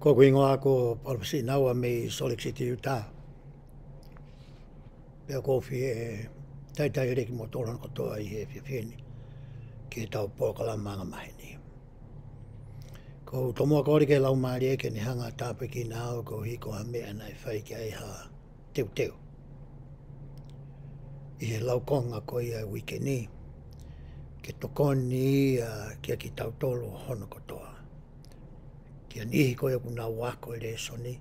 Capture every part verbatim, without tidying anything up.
Ko ʻeku hingoa ko Palofisinaua mei Salt Lake City, Utah. Pea ʻoku ou fie talitali lelei kimoutolu hono kotoa ʻi he efiafi ni ki heʻetau polokalama angamaheni. ʻOku ou tomuʻa kole ki he Laumālie ke ne hanga ʻo tāpuekina au koeʻuhi ko ha meʻa naʻe fai ki ai ha teuteu ʻi he laukonga ko ia ʻo e uike ni, ke tokoni ia kiate kitautolu hono kotoa. Ki ha niʻihi ko ia ʻoku nau ako e lēsoni,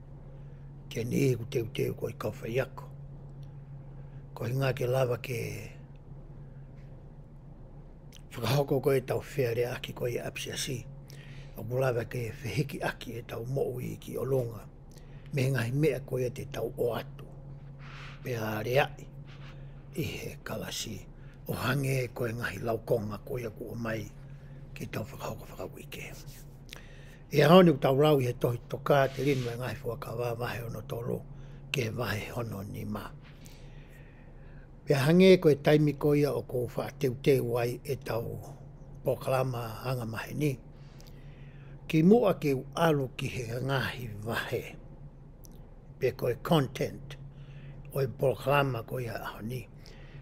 ki ha niʻihi ʻoku teuteu ko e kau faiako. Koeʻuhinga ke lava ke fakahoko ko ʻetau fealeaʻaki ko ia ʻapisiasi, ʻoku lava ke fehikiʻaki ʻetau moʻui ki ʻolunga mei he ngaahi meʻa ko ia te tau ʻoatu pea aleaʻi ʻi he kalasi, ʻo hangē ko e ngaahi laukonga ko ia kuo ʻomai ke tau fakahoko fakauike. ʻI he ʻaho ni ʻoku tau lau ʻi he tohi Tokāteline mo e Ngaahi Fuakava vahe hono tolu ki he vahe hono nima. Pea hangē ko e taimi ko ia ʻoku ou faʻa teuteu ai ʻetau polokalama angamaheni, kimuʻa ke u ʻalu ki he ngaahi vahe pe ko e content ʻo e polokalama ko ia ʻaho ni,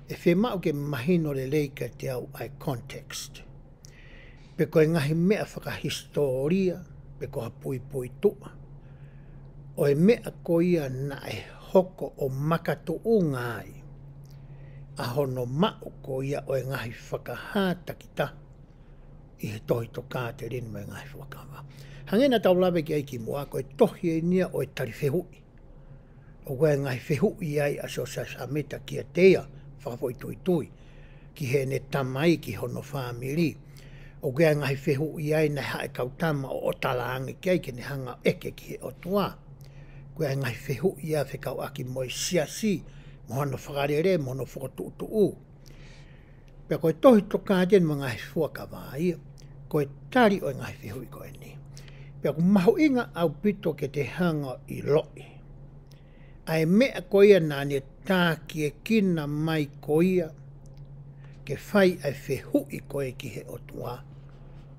ʻe fiemaʻu ke mahino lelei kiate au ʻa e context, pe ko e ngaahi meʻa fakahisitōlia, pe ko ha puipuituʻa ʻo e meʻa ko ia naʻe hoko ʻo makatuʻunga ai ʻa hono maʻu ko ia ʻo e ngaahi fakahā takitaha ʻi he tohi Tokāteline mo e Ngaahi Fuakava. Hangē naʻa tau lave ki ai kimuʻa, ko e tohi eni ia ʻo e tali fehuʻi. ʻOku ʻi ai e ngaahi fehuʻi ai ʻa Siosefa Sāmita kiate ia, fakafoʻituitui ki heʻene tamai, ki hono fāmili. ʻOku ʻi ai e ngaahi fehuʻi ai naʻe haʻu e kau tama ʻo, ʻo talaange ki ai ke ne hanga ʻo ʻeke ki he ʻOtua. ʻOku ʻi ai e ngaahi fehuʻi ia fekauʻaki mo e siasi, mo hono fakalele, mo hono fokotuʻutuʻu. Pea ko e tohi Tokāteline mo e Ngaahi Fuakava ia, ko e tali ʻo e ngaahi fehuʻi ko eni. Pea ʻoku mahuʻinga ʻaupito ke te hanga ʻo ʻiloʻi ʻa e meʻa ko ia naʻa ne tākiekina mai ko ia ke fai ʻa e fehuʻi ko ē ki he ʻOtua,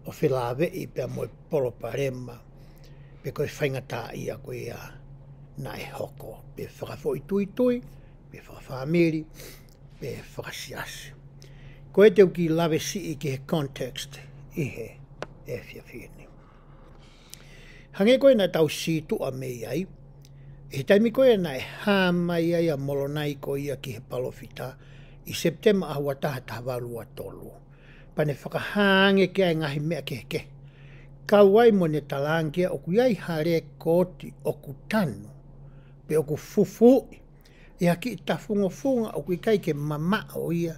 ʻo felāveʻi pea mo e palopalema, pe ko e faingataʻaʻia ko ia naʻe hoko, pe fakafoʻituitui, pe fakafāmili, pe fakasiasi. Ko e te u kiʻi lave siʻi ki he context ʻi he efiafi ni. Hangē ko ia naʻa tau sītuʻa mei ai, ʻi he taimi ko ia naʻe hā mai ai ʻa Molonai ko ia ki he palōfita ʻi Sepitema ʻaho ua taha, taha valu ua tolu. Pea ne fakahā ange ki ai e ngaahi meʻa kehekehe. Kau ai mo ʻene talaange ʻoku ʻi ai ha lēkooti ʻoku tanu, pe ʻoku fufuuʻi ʻi ha kiʻi tafungofunga ʻoku ʻikai ke mamaʻo ia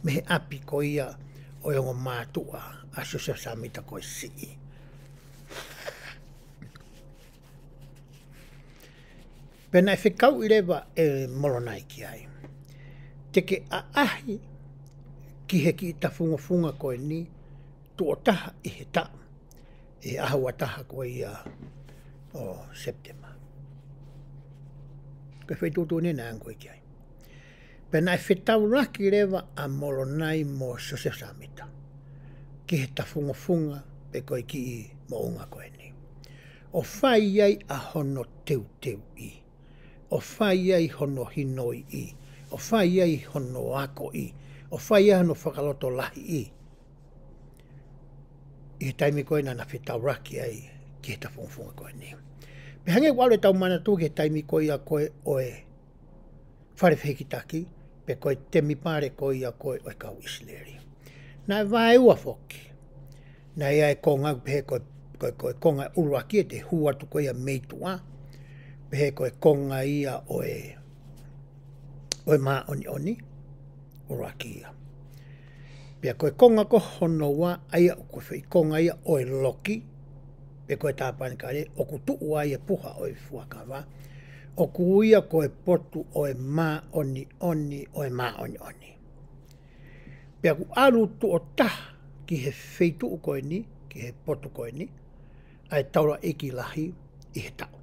mei he ʻapi ko ia ʻo e ongo mātuʻa ʻa Siosefa Sāmita ko e Siʻi. Pea naʻe fekauʻi leva ʻe Molonai ki ai. Te ke ʻaʻahi ki he kiʻi tafungofunga ko eni tuʻo taha ʻi he taʻu, ʻi he ʻaho ua taha ko ia ʻo Sepitema. Ko e foʻi tuʻutuʻuni naʻe ʻoange ko ē ki ai. Pea naʻe fetaulaki leva ʻa Molonai mo Siosefa Sāmita ki he tafungofunga pe ko e kiʻi moʻunga ko eni, ʻo fai ai ʻa hono teuteuʻi, ʻo fai ai hono hinoiʻi, ʻo fai ai hono akoʻi, ʻo fai ai hono fakalotolahiʻi, ʻi he taimi ko ē naʻa na fetaulaki ai ki he tafungofunga ko eni. Pea hangē ʻoku ʻalu ʻetau manatu ki he taimi ko ia ko ē ʻo e fale fehikitaki, pe ko e temipale ko ia ko ē ʻo e kau ʻIsileli. Naʻe vaeua foki. Naʻe ʻi ai e konga ʻoku pehē ko e, ko e, ko e konga ʻuluaki ʻete hū atu ko ia mei tuʻa, pehē ko e konga ia ʻo e, ʻo e māʻoniʻoni, ʻuluaki ia. Pea ko e konga ko hono ua, ʻa ia ʻoku foʻi konga ia ʻo e loki, pe ko e tāpanekale, ʻoku tuʻu ai e puha ʻo e fuakava, ʻoku ui ia ko e potu ʻo e māʻoniʻoni ʻo e māʻoniʻoni. Pea ʻoku ʻalu tuʻo taha ki he feituʻu ko eni, ki he potu ko eni, ʻa e taulaʻeiki lahi ʻi he taʻu.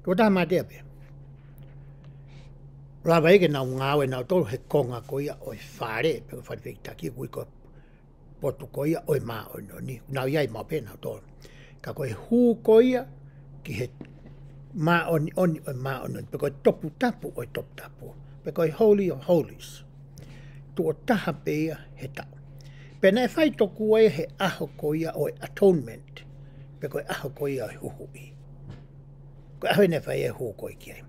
Tuʻo taha mātea pē. Lava ia ke nau ngāue nautolu he konga ko ia ʻo e fale, pe ko e fale fehikitaki, ʻoku ui ko e potu ko ia ʻo e māʻoniʻoni. Nau ʻi ai maʻu pē nautolu. Ka ko e hū ko ia ki he māʻoniʻoni ʻo e māʻoniʻoni, pe ko e toputapu ʻo e toputapu, pe ko e Holy of Holies. Tuʻo taha pē ia he taʻu. Pea naʻe fai tokua ia he ʻaho ko ia ʻo e atonement, pe ko e ʻaho ko ia ʻo e huhuʻi. Ko e ʻaho ia naʻe fai e hū ko ia ki ai.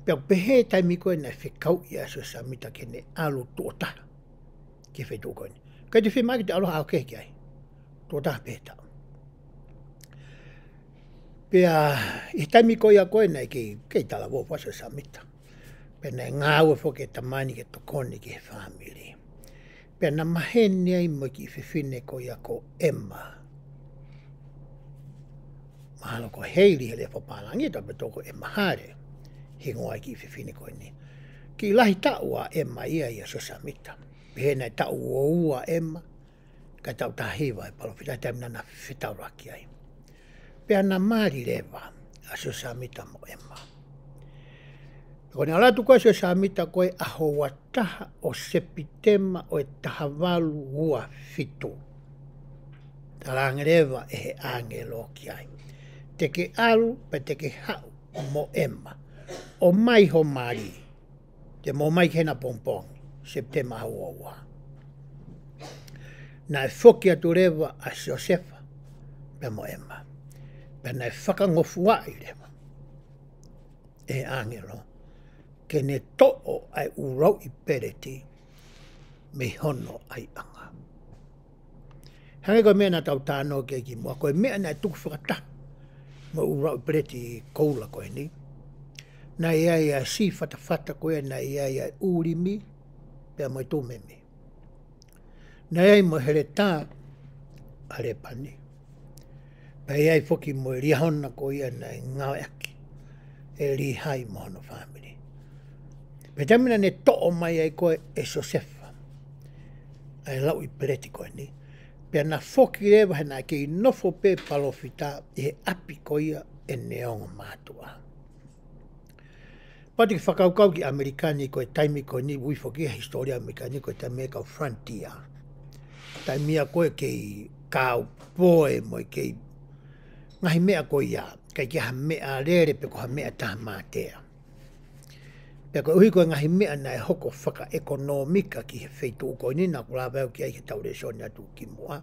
Pea ʻoku pehē taimi ko ē naʻe fekauʻi ai ʻa Siosefa Sāmita ke ne ʻalu tuʻo taha ki he feituʻu ko eni. Ka te fima ki te ʻalu ha ʻaho kehe ki ai. Tuʻo taha pē he taʻu. Pea ʻi he taimi ko ia ko ē naʻe kei, kei talavou fua ʻa Siosefa Sāmita. Pea naʻe ngāue foki e tamai ni ke tokoni ki he fāmili. Pea na maheni ai mo e kiʻi fefine ko ia ko ʻEma. Mahalo ko Heili he lea fakapālangi, tapu to ko ʻEma Hale. Hingoa e kiʻi fefine ko eni. Kiʻi lahi taʻu ʻa ʻEma ia ʻia Siosefa Sāmita. Pehē naʻe taʻu ua ua ʻa ʻEma, ka taʻu taha hiva e palōfita, taimi naʻa na fetaulaki ai. Pea na mali leva ʻa Siosefa Sāmita mo ʻEma. Ko ʻene ʻalu atu ko ē ʻa Siosefa Sāmita ko e ʻaho ua taha ʻo Sepitema ʻo e taha valu ua fitu. Talaange leva ʻe he ʻāngelo ki ai, te ke ʻalu, pea te ke haʻu mo ʻEma, ʻomai ho mali, te mou ō mai ki hena pongipongi, Sepitema ʻaho ua ua. Naʻe foki atu leva ʻa Siosefa pea mo ʻEma. Pea naʻe fakangofuaʻi leva ʻe he ʻāngelo ke ne toʻo ʻa e ʻū lauʻi peleti mei hono ʻaiʻanga. Hangē ko e meʻa naʻa tau talanoa ki ai kimuʻa, ko e meʻa naʻe tuku fakataha mo e ʻū lauʻi peleti koula ko eni, naʻe ʻi ai ʻa e sī fatafata ko ia, naʻe ʻi ai ʻa e Ūlimi pea mo e Tumimi. Naʻe ʻi ai mo e heletā ʻa Lēpani. Pea ʻi ai foki mo e Liahona ko ia naʻe ngāueʻaki ʻe Līhai mo hono fāmili. Pea taimi naʻa ne toʻo mai ai ko ē ʻe Siosefa ʻa e lauʻi peleti ko eni, pea na foki leva he naʻe kei nofo pē palōfita ʻi he ʻapi ko ia ʻene ongo mātuʻa. Pea te ke fakakaukau ki ʻAmelika ni, ko e taimi ko eni, ui foki he hisitōlia ʻAmelika ni ko e taimi e kau frontier. Taimi ia ko ē kei kaupoe mo e kei ngaahi meʻa ko ia, ʻikai ke ʻi ai ha meʻalele pe ko ha meʻa taha mātea. Pea koeʻuhi ko e ngaahi meʻa naʻe hoko fakaʻekonōmika ki he feituʻu ko eni naʻa ku lave au ki ai he tau lēsoni atu kimuʻa,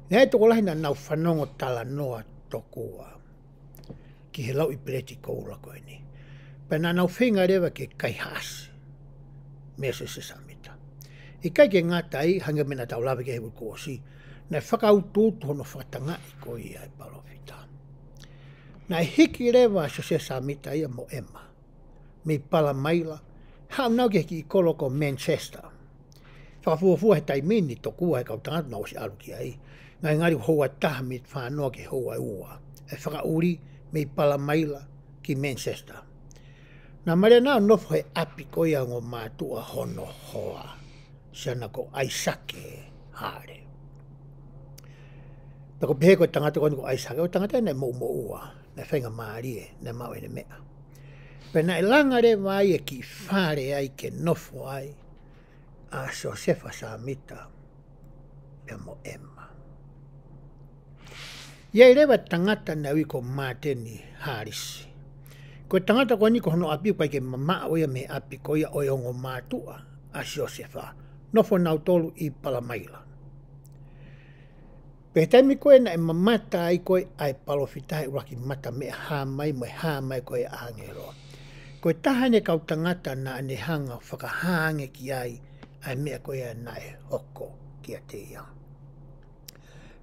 naʻe tokolahi naʻa nau fanongo talanoa tokua ki he lauʻi peleti koula ko eni. Pea naʻa nau feinga leva ke kaihaʻasi meia Siosefa Sāmita. ʻIkai ke ngata ai, hangē ko e meʻa naʻa tau lave ki ai he uike kuo ʻosi, naʻe fakautuutu hono fakatangaʻi ko ia ʻa e palōfita. Naʻe hiki leva ʻa Siosefa Sāmita ia mo ʻEma mei Palamaila, haʻu nau ki he kiʻi kolo ko Manchester. Fakafuofua he taimi ni tokua ʻe he kau tangata naʻa nau ʻosi ʻalu ki ai, naʻe ngali houa ʻe taha mei fāngofulu ki he houa ʻe ua ʻa e fakaʻuli mei Palamaila ki Manchester. Naʻa mali ʻo nofo he ʻapi ko ia ʻa e ongo mātuʻa hono hoa, siana ko ʻAisake Hale. Pea ʻoku pehē ko e tangata ko eni ko ʻAisake, ko e tangata naʻe moʻumoʻua, naʻe faingamālie, naʻe maʻu ʻene meʻa. Pea naʻe langa leva ai e kiʻi fale ai ke nofo ai ʻa Siosefa Sāmita pea mo ʻEma. ʻI ai leva e tangata naʻe ui ko Māteni Hālisi. Ko e tangata ko eni ko hono ʻapi ʻoku ʻikai ke mamaʻo ia mei he ʻapi ko ia ʻo e ongo mātuʻa ʻa Siosefa. Nofo nautolu ʻi Palamaila. Pea he taimi ko ē naʻe mamata ai ko ē ʻa e palōfita he ʻuluaki mata meʻa hā mai mo e hā mai ko ē ʻa e ʻāngelo, ko e taha ʻene kau tangata naʻa ne hanga ʻo fakahā ange ki ai ʻa e meʻa ko ia naʻe hoko kiate ia.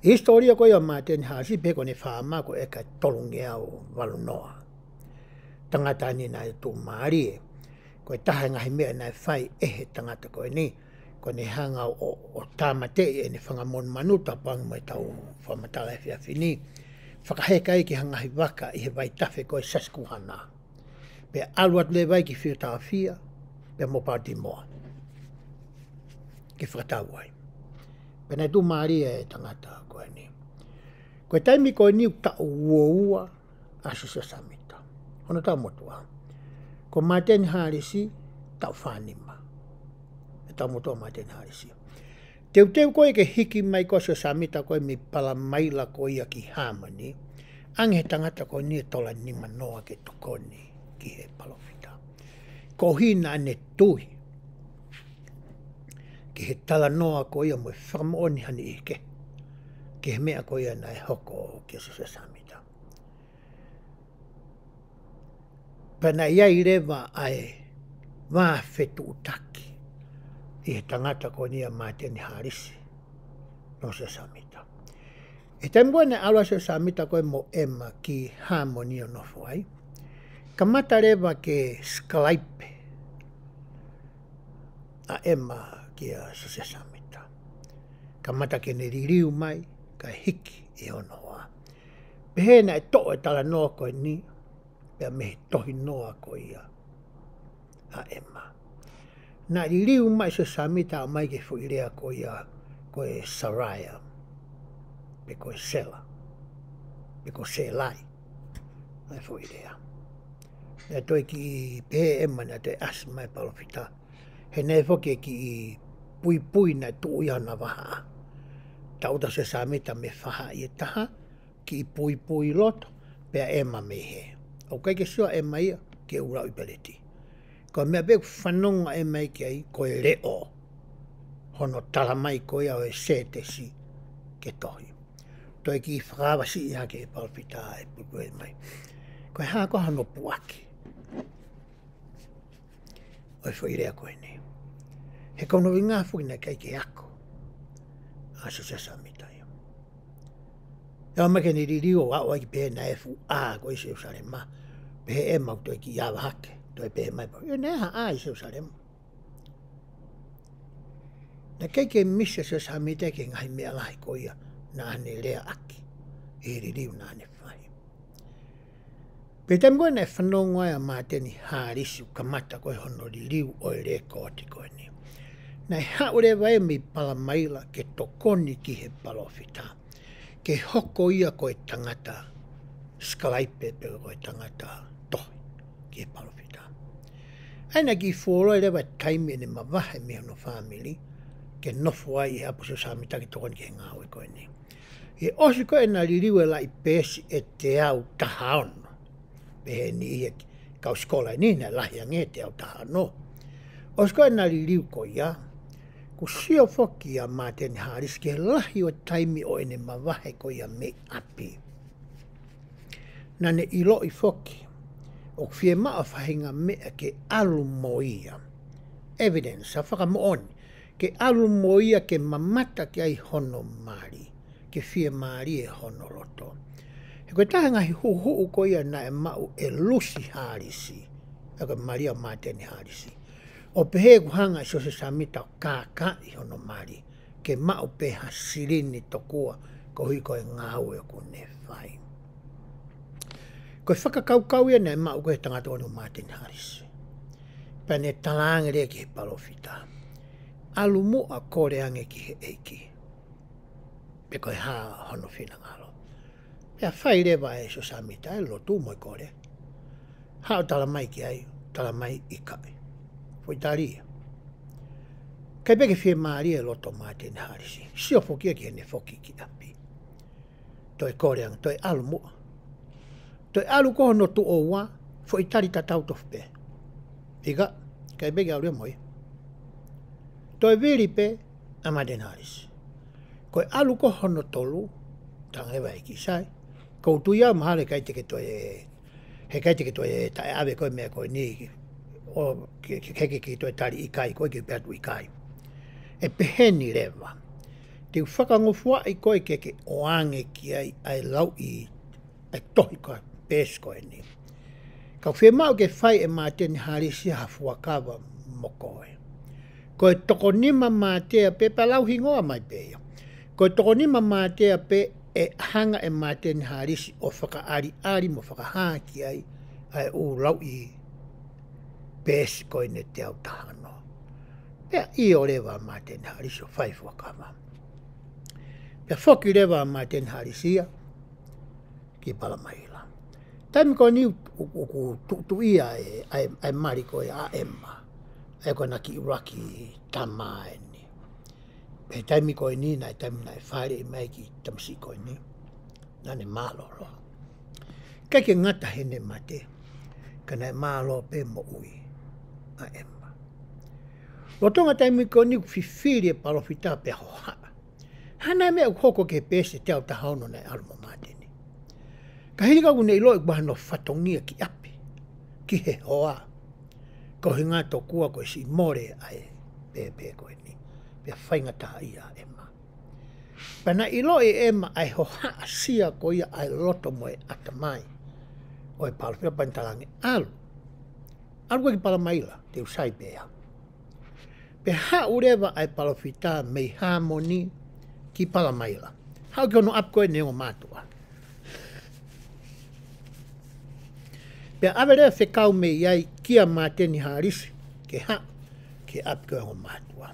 ʻI he hisitōlia ko ia ʻo Māteni Hālisi, pehē ko ʻene fāmili ko e ʻeka ʻe tolungeau valu noa. Tangata ni naʻe tuʻumālie. Ko e taha e ngaahi meʻa naʻe fai ʻe he tangata ko eni, ko ʻene hanga ʻo, ʻo tāmateʻi ʻene fanga monumanu, tapu ange mo e tau fakamatala efiafi ni, fakaheka ai ki ha ngaahi vaka ʻi he vaitafe ko e Susquehanna. Pea ʻalu atu leva ia ki Filitāfia pea mo Paletimoa ke fakatau ai. Pea naʻe tuʻumālie e tangata ko eni. Ko e taimi ko eni ʻoku taʻu ua ua ʻa Siosefa Sāmita. Hono taʻu motuʻa. Ko Māteni Hālisi, taʻu fā nima. E taʻu motuʻa ʻo Māteni Hālisi. Teuteu ko ē ke hiki mai ko ē ʻa Siosefa Sāmita ko ē mei Palamaila ko ia ki Hāmani, ʻange he tangata ko eni e tola nimanoa ke tokoni ki he palōfita. Ko e ʻuhinga naʻa ne tui ki he talanoa ko ia mo e fakamoʻoni ʻa e niʻihi kehe ki he meʻa ko ia naʻe hoko kia Siosefa Sāmita. Pea naʻe ʻi ai leva ʻa e vā fetuʻutaki ʻi he tangata ko eni ʻa Māteni Hālisi mo Siosefa Sāmita. ʻI he taimi ko ē naʻe ʻalu ai Siosefa Sāmita ko ē mo ʻEma ki Hāmani ʻo nofo ai, kamata leva ke sikalaipe ʻa ʻEma kia Siosefa Sāmita. Kamata ke ne liliu mai, kae hiki ʻi hono hoa. Pehē naʻe toʻo e talanoa ko eni, pea mei he tohinoa ko ia ʻa ʻEma. Naʻe liliu mai Siosefa Sāmita ʻo ʻomai ki he foʻi lea ko ia ko e Saraia, pe ko e Sela, pe ko Selai, ʻa e foʻi lea. Naʻe toe kiʻi pehē ʻe ʻEma naʻe toe ʻasi mai e palōfita. He naʻe foki e kiʻi puipui naʻe tuʻu ʻi hona vahaʻa. Tauta Siosefa Sāmita mei he faʻahi ʻe taha, kiʻi puipui loto, pea ʻEma mei hē. ʻOku ʻikai ke sio ʻa ʻEma ia ki he ʻū lauʻi peleti. Ko e meʻa pē ʻoku fanongo ʻa ʻEma ia ki ai, ko e leʻo hono tala mai ko ia ʻo e sētesi ke tohi. Toe kiʻi fakaavasiʻi hake ʻe he palōfita e puipui mai. Ko e hā koā hono puʻaki ʻo e foʻi lea ko eni? He ko hono ʻuhinga foki naʻe ʻikai ke ako ʻa Siosefa Sāmita ia. ʻE ʻomai ke ne liliu ʻo aʻu ai ki pehē naʻe fuʻu ʻā ko ē ʻi Selusalema. Pehē ʻe ʻEma ʻoku toe kiʻi ava hake, toe pehē mai pē, ʻio, naʻe ʻā ʻi Selusalema. Naʻe ʻikai ke misi ʻa Siosefa Sāmita ki he ngaahi meʻa lahi ko ia naʻa ne leaʻaki ʻi he liliu naʻa ne fai. Pea taimi ko ē naʻe fanongo ai ʻa Māteni Hālisi ʻoku kamata ko ē hono liliu ʻo e lēkooti ko eni, naʻe haʻu leva ia mei Palamaila ke tokoni ki he palōfita, ke hoko ia ko e tangata sikalaipe pe ko e tangata tohi ki he palōfita. ʻA ia naʻe kiʻi fuoloa leva e taimi ʻene mavahe mei hono fāmili ke nofo ai ʻi he ʻapi ʻo Siosefa Sāmita ke tokoni ki he ngāue ko eni. ʻI he ʻosi ko ē ʻena liliu e laʻi peesi ʻe teau taha ono, pehē ʻe he niʻihi kau sikola ʻi heni naʻe lahi ange e teau taha ono. ʻOsi ko ē ʻena liliu ko ia, kuo sio foki ʻa Māteni Hālisi ki he lahi ʻo e taimi ʻo ʻene mavahe ko ia mei ʻapi. Naʻa ne ʻiloʻi foki ʻoku fiemaʻu ha faʻahinga meʻa ke ʻalu mo ia, evidence, ha fakamoʻoni, ke ʻalu mo ia ke mamata ki ai hono mali, ke fiemālie hono loto. He ko e taha e ngaahi huʻuhuʻu ko ia naʻe maʻu ʻe Lusi Hālisi, ʻa ia ko e mali ʻa Māteni Hālisi, ʻo pehē ʻoku hanga ʻe Siosefa Sāmita ʻo kākaaʻi hono mali ke maʻu pē ha silini tokua koeʻuhi ko e ngāue ʻoku ne fai. Ko e fakakaukau ia naʻe maʻu ko ē he tangata ko eni ʻo Māteni Hālisi. Pea ne talaange leva ki he palōfita, ʻalu muʻa kole ange ki he ʻEiki pe ko e hā hono finangalo. Pea fai leva ʻe Siosefa Sāmita e lotu mo e kole. Haʻu ʻo tala mai ki ai, tala mai ʻikai. Foʻi tali ia. ʻIkai pē ke fiemālie e loto ʻo Māteni Hālisi. Sio foki ia ki heʻene foki ki ʻapi. Toe kole ange, toe ʻalu muʻa. Toe ʻalu ko hono tuʻo ua, foʻi tali tatau tofu pē. ʻIkai, ʻikai pē ke ʻalu ia mo ia. Toe vili pē ʻa Māteni Hālisi. Ko e ʻalu ko hono tolu, talaange leva ʻe he ʻEiki, sai, ʻoku ou tui au mahalo ʻikai te ke toe, heʻikai te ke toe taʻeʻave ko e meʻa ko eni, ʻo ke, ke, ke, ke, ke toe tali ʻikai, ko e ke pehē atu ʻikai. ʻE pehē ni leva, te u fakangofuaʻi koe ke ke ʻoange ki ai ʻa e lauʻi, ʻa e tohi ko ē, peesi ko eni. Ka ʻoku fiemaʻu ke fai ʻe Māteni Hālisi ha fuakava mo koe. Ko e toko nima mātea pē, pea lau hingoa mai pē ia. Ko e toko nima mātea pē ʻe hanga ʻe Māteni Hālisi ʻo fakaʻaliʻali mo fakahā ki ai ʻa e ʻū lauʻi peesi ko eni ʻe teau taha ono. Pea ʻio leva ʻa Māteni Hālisi ʻo fai fuakava. Pea foki leva ʻa Māteni Hālisi ia ki Palamaila. Taimi ko eni ʻoku, ʻoku, ʻoku tuʻutuʻia e, ʻa e, ʻa e mali ko ē ʻa ʻEma. ʻA ia ko ʻena kiʻi ʻuluaki tama eni. Pea taimi ko eni, naʻe taimi naʻe fāʻeleʻi mai ki tamasiʻi ko eni. Naʻa ne mālōlō. ʻIkai ke ngata heʻene mate, ka naʻe mālō pē moʻui ʻa ʻEma. Lolotonga taimi ko eni ʻoku fifili e palōfita pea hohaʻa. Hā nai e meʻa ʻoku hoko ki he peesi ʻe teau taha ono naʻe ʻalu mo Māteni. Ka hili ka ʻoku ne ʻiloʻi ʻoku ʻi ai hano fatongia ki ʻapi, ki he hoa. Ko e ʻuhinga tokua ko e siʻi mole ʻa e pēpē ko eni. Pea faingataʻaʻia ʻa ʻEma. Pea naʻe ʻiloʻi ʻe ʻEma ʻa e hohaʻa sia ko ia ʻa e loto mo e ʻatamai ʻo e palōfita pea ne talaange ʻalu. ʻAlu koe ki Palamaila, te u sai pē au. Pea haʻu leva ʻa e palōfita mei Hāmoni ki Palamaila. Haʻu ki hono ʻapi ko ē ʻene ongo mātuʻa. Pea ʻave leva e fekau mei ai kia Māteni Hālisi ke haʻu ki he ʻapi ko ē ʻo e ongo mātuʻa.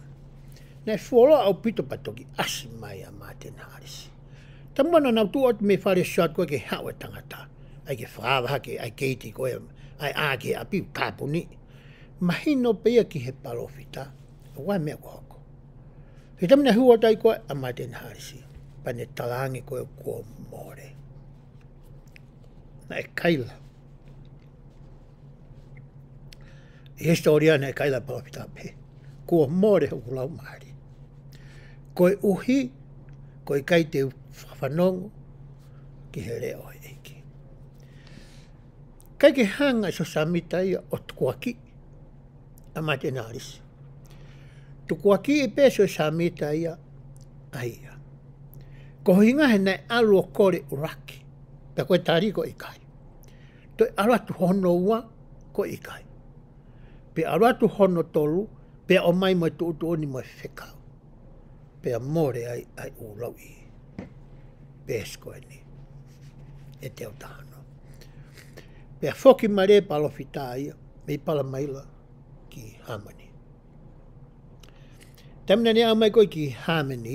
Naʻe fuoloa ʻaupito pea toki ʻasi mai ʻa Māteni Hālisi. Taimi naʻa nau tuʻu atu mei fale ʻo sio atu ko ē ki he haʻu e tangata. ʻAi ke fakaava hake, ʻai ke iti ko ē, ʻai ʻā ki he ʻapi ʻo tāpuni. Mahino pē ia ki he palōfita, ʻoku ʻi ai e meʻa ʻoku hoko. He taimi naʻe hū atu ai ko ē ʻa Māteni Hālisi, pea ne talaange ko ē kuo mole. Naʻe kaila. ʻI he hisitōlia naʻe kaila e palōfita pē. Kuo mole hoku laumālie. Koeʻuhi, ko e ʻikai te u fakafanongo ki he leʻo ʻo e ʻEiki. ʻIkai ke hanga ʻe Siosefa Sāmita ia ʻo tukuakiʻi ʻa Māteni Hālisi. Tukuakiʻi pē ʻe Siosefa Sāmita ia ʻa ia. Ko e ʻuhinga he naʻe ʻalu ʻo kole ʻuluaki. Pea ko e tali ko e ʻikai. Toe ʻalu atu hono ua ko e ʻikai. Pea ʻalu atu hono tolu, pea ʻomai mo e tuʻutuʻuni mo e fekau. Pea mole ai ʻa e ʻū lauʻi peesi ko eni ʻe teau taha ono. Pea foki mai leva e palōfita ia, mei Palamaila ki Hāmoni. Taimi naʻa ne aʻu mai ko ē ki Hāmoni,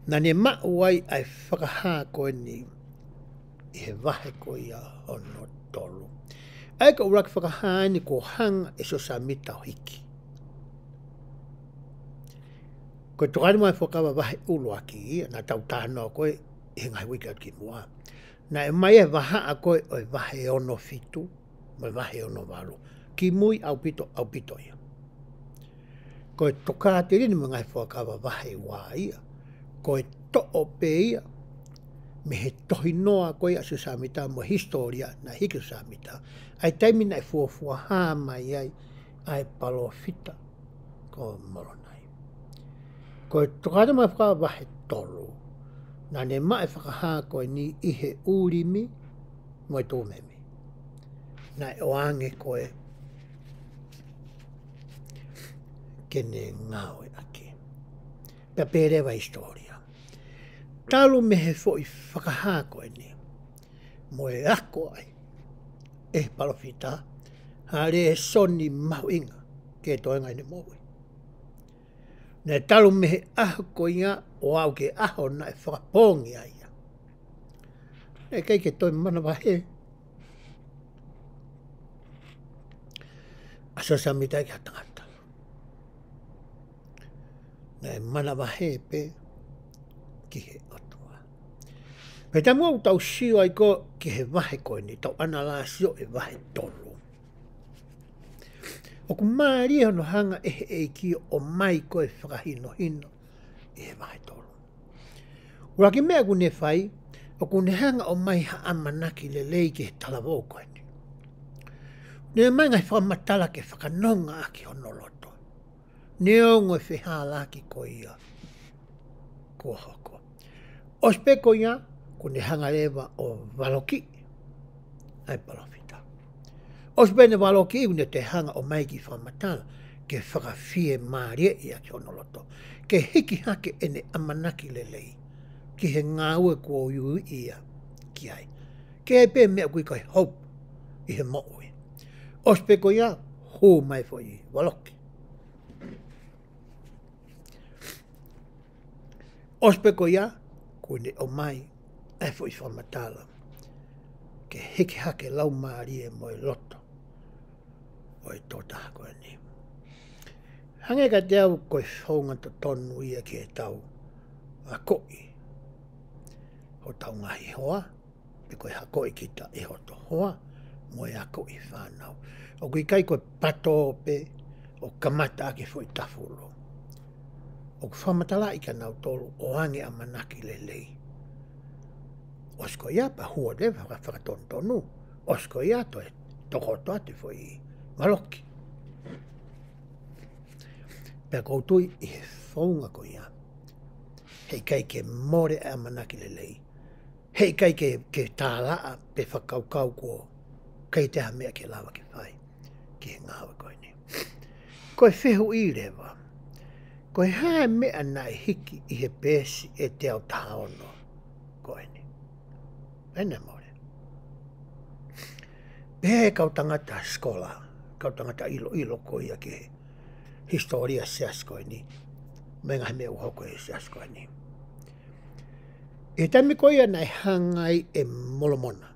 naʻa ne maʻu ai ʻa e fakahā ko eni ʻi he vahe ko ia hono tolu. ʻA ia ko e ʻuluaki fakahā eni kuo hanga ʻe Siosefa Sāmita ʻo hiki. Ko e Tokāteline mo e Fuakava vahe ʻuluaki ia, naʻa tau talanoa ko ē ʻi he ngaahi uike atu ki muʻa. Naʻe ʻomai e vahaʻa ko ē ʻo e vahe ono fitu, mo e vahe ono valu. Kimui ʻaupito, ʻaupito ia. Ko e Tokāteline mo e Ngaahi Fuakava vahe ua ia. Ko e toʻo pē ia, mei he tohinoa ko ia ʻa Siosefa Sāmita mo e hisitōlia naʻe hiki ʻe Siosefa Sāmita. ʻA e taimi naʻe fuofua hā mai ai ʻa e palōfita ko Molonai. Ko e Tokāteline mo e Fuakava vahe tolu. Naʻa ne maʻu e fakahā ko eni ʻi he Ūlimi mo e Tūmimi. Naʻe ʻoange ko ē ke ne ngāueʻaki. Pea pehē leva e hisitōlia. Talu mei he foʻi fakahā ko eni, mo e ako ai ʻe he palōfita ha lēsoni mahuʻinga ki he toenga ʻene moʻui. Naʻe talu mei he ʻaho ko ia ʻo aʻu ki he ʻaho naʻe fakapoongi ai ia, naʻe ʻikai ke toe manavahē ʻa Siosefa Sāmita ki ha tangata. Naʻe manavahē pē ki he ʻOtua. Pea taimi ʻoku tau sio ai ko ē ki he vahe ko eni, tau ʻanalaiso e vahe tolu. ʻOku mālie hono hanga ʻe he ʻEiki ʻo ʻomai ko ē e fakahinohino ʻi he vahe tolu. ʻUluaki meʻa ʻoku ne fai, ʻoku ne hanga ʻo ʻomai ha ʻamanaki lelei ki he talavou ko eni. Ne ʻomai e ngaahi fakamatala ke fakanonga ʻaki hono loto. Neongo e fehālaaki ko ia kuo hoko. ʻOsi pē ko ia, ʻoku ne hanga leva ʻo valokiʻi ʻa e palōfita. ʻOsi pē ʻene valokiʻi, ʻoku ne toe hanga ʻo ʻomai e kiʻi fakamatala ke fakafiemālieʻi ʻaki hono loto, ke hiki hake ʻene ʻamanaki lelei ki he ngāue kuo uiuiʻi ia ki ai. Ke ʻi ai pē meʻa ʻoku ui ko e hope ʻi he moʻui. ʻOsi pē ko ia, hū mai e foʻi valoki. ʻOsi pē ko ia, ʻoku ne ʻomai ʻa e foʻi fakamatala ke hiki hake e laumālie mo e loto ʻo e tokotaha ko eni. Hangē kiate au ko e founga totonu ia ke tau akoʻi hotau ngaahi hoa, pe ko e akoʻi kita ʻe hoto hoa, mo e akoʻi fānau. ʻOku ʻikai ko e pato pē ʻo kamata ʻaki e foʻi tafulu. ʻOku fakamatalaʻi kia nautolu ʻo ʻoange ʻamanaki lelei. ʻOsi ko ia pea hua leva faka-, fakatonutonu. ʻOsi ko ia toe tokoto atu e foʻi valoki. Pea ʻoku ou tui ʻi he founga ko ia, heʻikai ke mole ʻamanaki lelei. Heʻikai ke, ke tālaʻa pe fakakaukau kuo ʻikai toe ha meʻa ke lava ke fai ki he ngāue ko eni. Ko e fehuʻi leva, ko e hā e meʻa naʻe hiki ʻi he peesi ʻe teau taha ono ko eni? ʻEne mole. Pehē kau tangata sikola, kau tangata ʻiloʻilo ko ia ki he hisitōlia siasi ko eni, mo e ngaahi meʻa ʻoku hoko he siasi ko eni. ʻI he taimi ko ia naʻe hanga ai ʻe Molomona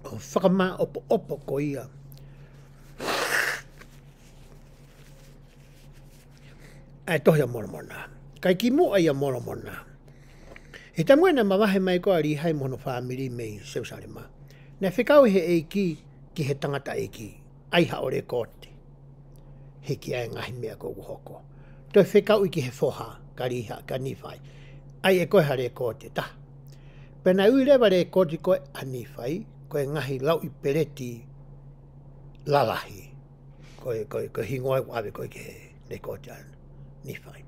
ʻo fakamāʻopoʻopo ko ia ʻa e Tohi ʻa Molomona. Kae kimuʻa ʻia Molomona, ʻi he taimi naʻe mavahe mai ko ē ʻa Līhai mo hono fāmili mei Selusalema, naʻe fekau ʻe he ʻEiki ki he tangataʻeiki, ʻai haʻo lekooti. Hiki ai e ngaahi meʻa ko ē ʻoku hoko. Toe fekauʻi ki he foha, kia Līhai, kia Nīfai, ʻai ʻe koe ha lekooti ʻe taha. Pea naʻe ui leva e lekooti ko ē ʻa Nīfai ko e ngaahi lauʻi peleti lalahi. Ko e, ko e, ko e hingoa ʻoku ʻave ko ē ki he lekooti ʻa Nīfai.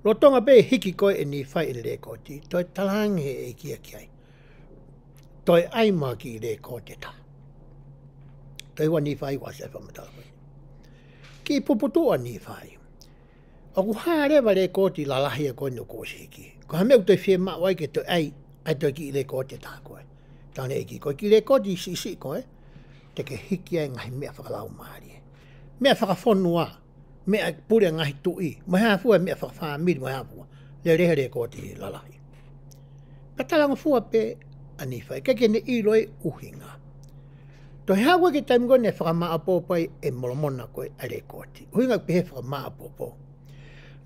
Lolotonga pē e hiki ko ē ʻe Nīfai ʻene lekooti, toe talaange ʻe he ʻEiki ia ki ai, toe ʻai mai ha kiʻi lekooti ʻe taha. Toe ua Nīfai ua se fakamatala ko ē. Kiʻi puputuʻu ʻa Nīfai. ʻOku hā leva e lekooti lalahi ko eni kuo ʻosi hiki? Ko e hā e meʻa ʻoku toe fiemaʻu ai ke toe ʻai, ʻai toe kiʻi lekooti ʻe taha ko ē? Talaange ʻe he ʻEiki, ko e kiʻi lekooti siʻisiʻi ko ē, te ke hiki ai e ngaahi meʻa fakalaumālie, meʻa fakafonua, meʻa pule ʻa e ngaahi tuʻi, mo e hā fua e meʻa fakafāmili, mo e hā fua. Lele he lekooti lalahi. Pea talangofua pē ʻa Nīfai, ʻikai ke ne ʻilo e ʻuhinga. Toe haʻu ki he taimi ko ē naʻe fakamāʻopoʻopo ai ʻe Molomona ko ē ʻa e lekooti. ʻUhinga pē he fakamāʻopoʻopo,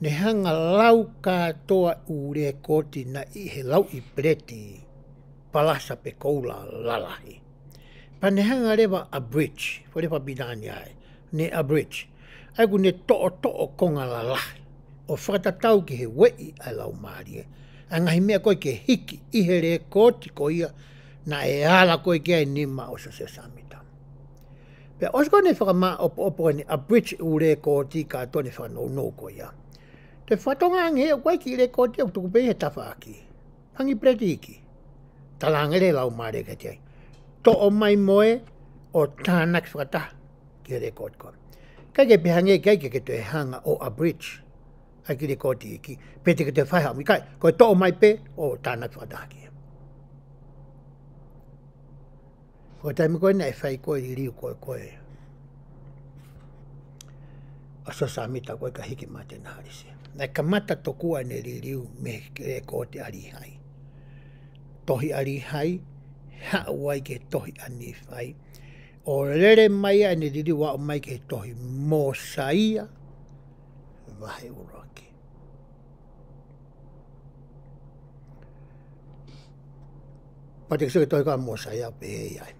ne hanga ʻo lau kātoa e ʻū lekooti naʻe ʻi he lauʻi peleti palasa pe koula lalahi. Pea ne hanga leva ʻo abridge, foʻi lea fakapilitānia ē, ne abridge. ʻA ia ʻoku ne toʻotoʻo konga lalahi ʻo fakatatau ki he ueʻi ʻa e Laumālie ʻa e ngaahi meʻa ko ē ke hiki ʻi he lekooti ko ia naʻe ala ko ē ki ai e nima ʻo Siosefa Sāmita. Pea ʻosi ko ē naʻe fakamāʻopoʻopo ʻene abridge e ʻū lekooti kātoa naʻe fakanounou ko ia, toe fakatokangaʻi ange ʻoku ʻi ai e kiʻi lekooti ʻoku tuku pē ia he tafaʻaki, ha kiʻi peleti iiki. Talaange leva ʻe he Laumālie kiate ia, toʻo mai mo ē ʻo tānaki fakataha ki he lekooti ko ē. ʻIkai ke pehē ange, ʻikai ke ke toe hanga ʻo abridge ʻa e kiʻi lekooti iiki, pe te ke toe fai ha meʻa, ʻikai, ko e toʻo mai pē ʻo tānaki fakataha ki ai. Ko e taimi ko ē naʻe fai ko ē e liliu ko ē ko ē ʻa Siosefa Sāmita ko ē kae hiki mei Māteni Hālisi, naʻe kamata tokua ʻene liliu mei he lekooti ʻa Līhai. Tohi ʻa Līhai, haʻu ai ki he tohi ʻa Nīfai, ʻo lele mai ai ʻene liliu ʻo aʻu mai ki he tohi Mōsaia vahe ʻuluaki. Pea te ke sio ki he tohi ko ē ʻa Mōsaia ʻoku pehē ai.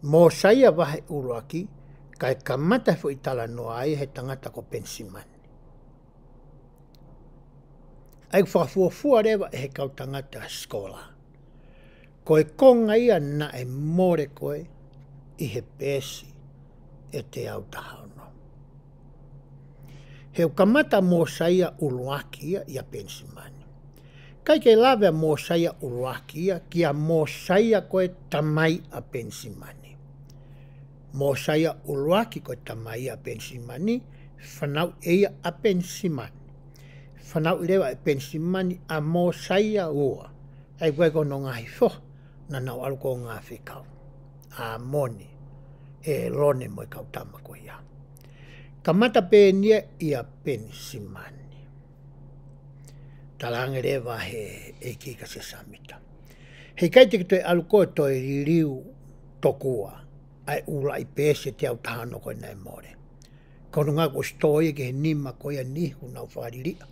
Mōsaia vahe ʻuluaki, kae kamata e foʻi talanoa ai he tangata ko Penisimani. ʻA ia ʻoku fakafuofua leva ʻe he kau tangata sikola, ko e konga ia naʻe mole ko ē ʻi he peesi ʻe teau taha ono. He ʻoku kamata Mōsaia ʻuluaki ia ʻia Penisimani. ʻIkai ke lave ʻa Mōsaia ʻuluaki ia kia Mōsaia ko e tamai ʻa Penisimani. Mōsaia ʻuluaki ko e tamai ʻa Penisimani, fanauʻi ʻe ia ʻa Penisimani. Fanauʻi leva ʻe Penisimani ʻa Mōsaia ua, ʻa ia ko hono ngaahi foha naʻa nau ʻalu ko ē ʻo ngāue fekau, ʻa ʻĀmoni, ʻĒlone mo e kau tama ko ia. Kamata pē eni ia ʻia Penisimani. Talaange leva ʻe he ʻEiki kia Siosefa Sāmita, heʻikai te ke toe ʻalu koe ʻo toe liliu tokua ʻa e ʻū laʻi peesi ʻe teau taha ono ko ē naʻe mole. Ko hono ʻuhinga kuo ʻosi tō ia ki he nima ko ia ʻa e niʻihi kuo nau fakaliliʻa.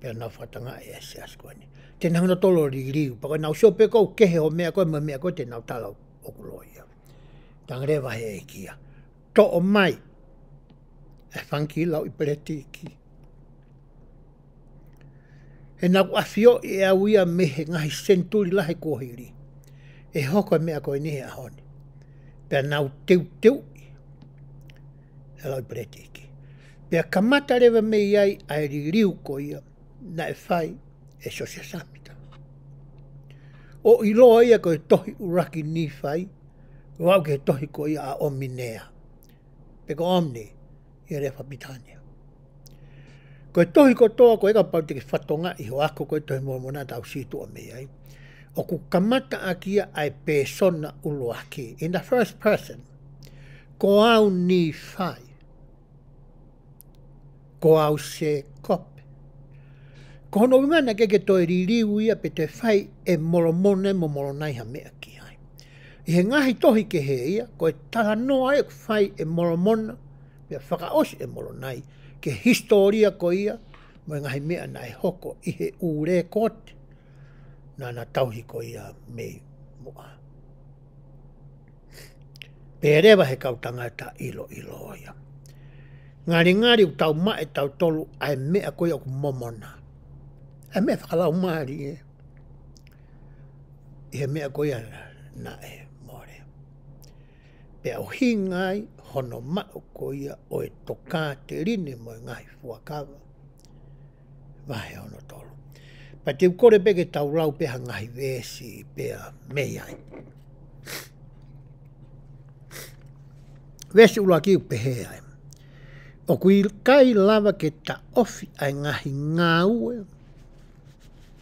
Pea nau fakatangaʻi e siasi ko eni. Te nau hanga ʻo tolo liliu. Pea ko ʻenau sio pē ʻoku kehe hoʻo meʻa ko ē mo e meʻa ko ē te nau tala ʻoku loi ia. Talaange leva ʻe he ʻEiki ia, toʻo mai e fanga kiʻi lauʻi peletiki. He naʻa ku ʻafioʻi ʻe au ia mei he ngaahi senituli lahi kuo hili ʻe hoko e meʻa ko eni he ʻaho ni. Pea nau teuteuʻi e lauʻi peletiki. Pea kamata leva mei ai ʻa e liliu ko ia naʻe fai ʻe Siosefa Sāmita. ʻO ʻiloa ia ko e tohi ʻuluaki Nīfai, ʻo aʻu ki he tohi ko ia ʻa ʻOminea. Pe ko Omni, ʻi he lea fakapilitānia. Ko e tohi kotoa ko ē kapau te ke fatongia ʻi hoʻo ako ko ē Tohi ʻa Molomona, tau sītuʻa mei ai. ʻOku kamata ʻaki ia ʻa e pēsona ʻuluaki. In the first person. Ko au Nīfai. Ko au Sēkope. Ko hono ʻuhinga naʻe ʻikai ke toe liliu ia pe toe fai ʻe Molomona mo Molonai ha meʻa ki ai. ʻI he ngaahi tohi kehe ia, ko e talanoa ia ʻoku fai ʻe Molomona, pea fakaʻosi ʻe Molonai, ki he hisitōlia ko ia, mo e ngaahi meʻa naʻe hoko ʻi he ʻū lēkooti naʻa na tauhi ko ia mei muʻa. Pea leva he kau tangata ʻiloʻilo ia. Ngalingali ʻoku tau maʻu ʻe tautolu ʻa e meʻa ko ia ʻoku momona. ʻA e meʻa fakalaumālie ē. ʻI he meʻa ko ia naʻe mole. Pea ʻuhinga ai hono maʻu ko ia ʻo e tokāteline mo e ngaahi fuakava. Vahe hono tolu. Pea te u kole pē ke tau lau pē ha ngaahi veesi pea mei ai. Veesi ʻuluaki ʻoku pehē ai. ʻOku ʻikai lava ke taʻofi ʻa e ngaahi ngāue,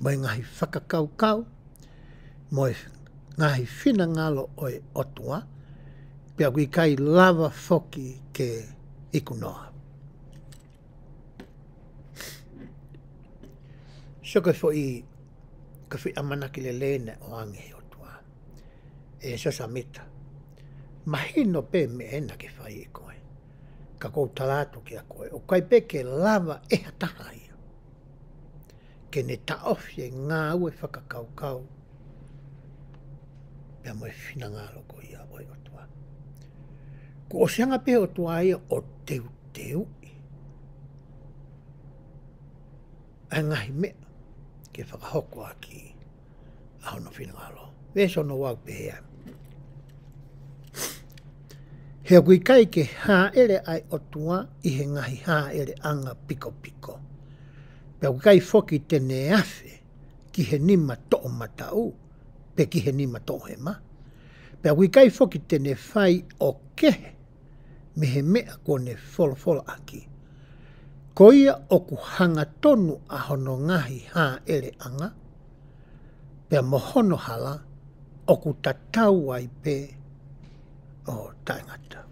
mo e ngaahi fakakaukau, mo e ngaahi finangalo ʻo e ʻOtua, pea ʻoku ʻikai lava foki ke ikunoa. So ko e foʻi, ko e foʻi ʻamanaki lelei naʻe ʻoange he ʻOtua. ʻE Siosefa Sāmita. Mahino pē meʻa ena ke fai ʻe koe. Ka ʻoku ou tala atu kiate koe. ʻOku ʻikai pē ke lava ʻe ha taha ia ke ne taʻofi e ngāue fakakaukau. Pea mo e finangalo ko ia ʻo e ʻOtua. Kuo ʻosi hanga pē ʻOtua ia ʻo teuteuʻi ʻa e ngaahi meʻa ke fakahoko ʻaki ʻa hono finangalo. Veesi hono ua ʻoku pehē ai. He ʻoku ʻikai ke hāʻele ʻa e ʻOtua ʻi he ngaahi hāʻeleʻanga pikopiko. Pea ʻoku ʻikai foki te ne afe ki he nima toʻomataʻu, pe ki he nima toʻohema. Pea ʻoku ʻikai foki te ne fai ʻo kehe mei he meʻa kuo ne folofola ʻaki. Ko ia ʻoku hangatonu ʻa hono ngaahi hāʻeleʻanga, pea mo hono hala ʻoku tatau ai pē ʻo taʻengata.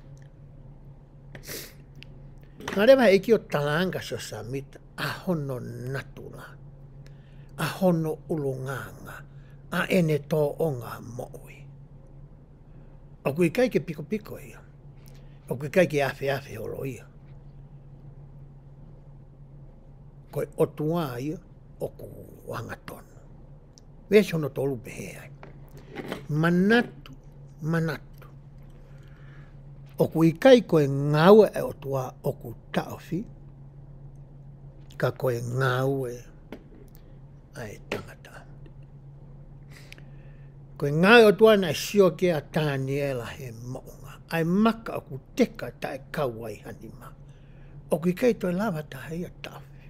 Hanga leva he ʻEiki ʻo talaange kia Siosefa Sāmita ʻa hono natula, ʻa hono ʻulungaanga, ʻa ʻene tōʻonga moʻui. ʻOku ʻikai ke pikopiko ia. ʻOku ʻikai ke afeafe holo ia. Ko e ʻOtua ia ʻoku hangatonu. Veesi hono tolu pehē ai. Manatu, manatu. ʻOku ʻikai ko e ngāue ʻa e ʻOtua ʻoku taʻofi, ka ko e ngāue ʻa e tangata. Ko e ngāue ʻa e ʻOtua naʻe sio ki ai ʻa Taniela he moʻunga. ʻA e maka ʻoku teka taʻe kau ai ha nima. ʻOku ʻikai toe lava taha ia taʻofi.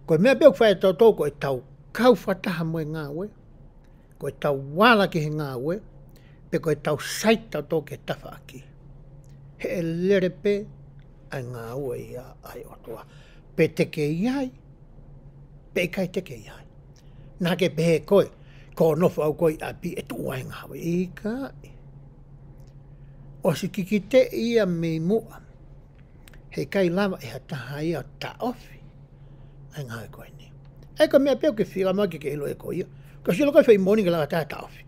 Ko e meʻa pē ʻoku fai ʻe tautolu ko e tau kau fakataha mo e ngāue. Ko e tau ala ki he ngāue, pe ko e tau sai tautolu ki he tafaʻaki. He ʻe lele pē ʻa e ngāue ia ʻa e ʻOtua. Pe te ke ʻi ai, pe ʻikai te ke ʻi ai. Naʻa ke pehē koe, ko hoʻo nofo ʻau ko ē ʻi ʻapi ʻe tuʻu ai e ngāue, ʻikai. ʻOsi kikiteʻi ia mei muʻa. He ʻikai lava ʻe ha taha ia ʻo taʻofi ʻa e ngāue ko eni. ʻA ia ko e meʻa pē ʻoku ke fila mai ke ke ʻilo ʻe koe ia. Ko e sio ko ē fai moʻoni ke lava taha taʻofi.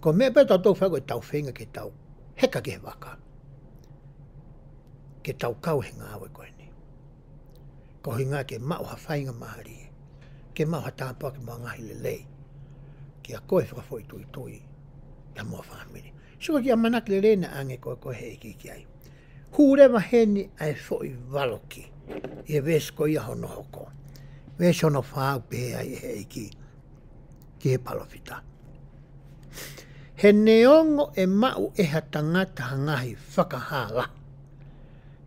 Ko e meʻa pē tautolu fai ko e tau feinga ke tau heka ki he vaka. ke tau kau he ngāue ko eni. Ko e ʻuhinga ke maʻu ha faingamālie, ke maʻu ha tāpuaki mo ha ngaahi lelei, kiate koe fakafoʻituitui, pea mo e fāmili. Sio ki he ʻamanaki lelei naʻe ʻoange ko ē ʻe he ʻEiki ki ai. Hū leva heni ʻa e foʻi valoki ʻi he veesi ko ia hono hoko. Veesi hono fā ʻoku pehē ai ʻe he ʻEiki ki he palōfita: He neongo ʻe maʻu ʻe ha tangata ha ngaahi fakahā lahi,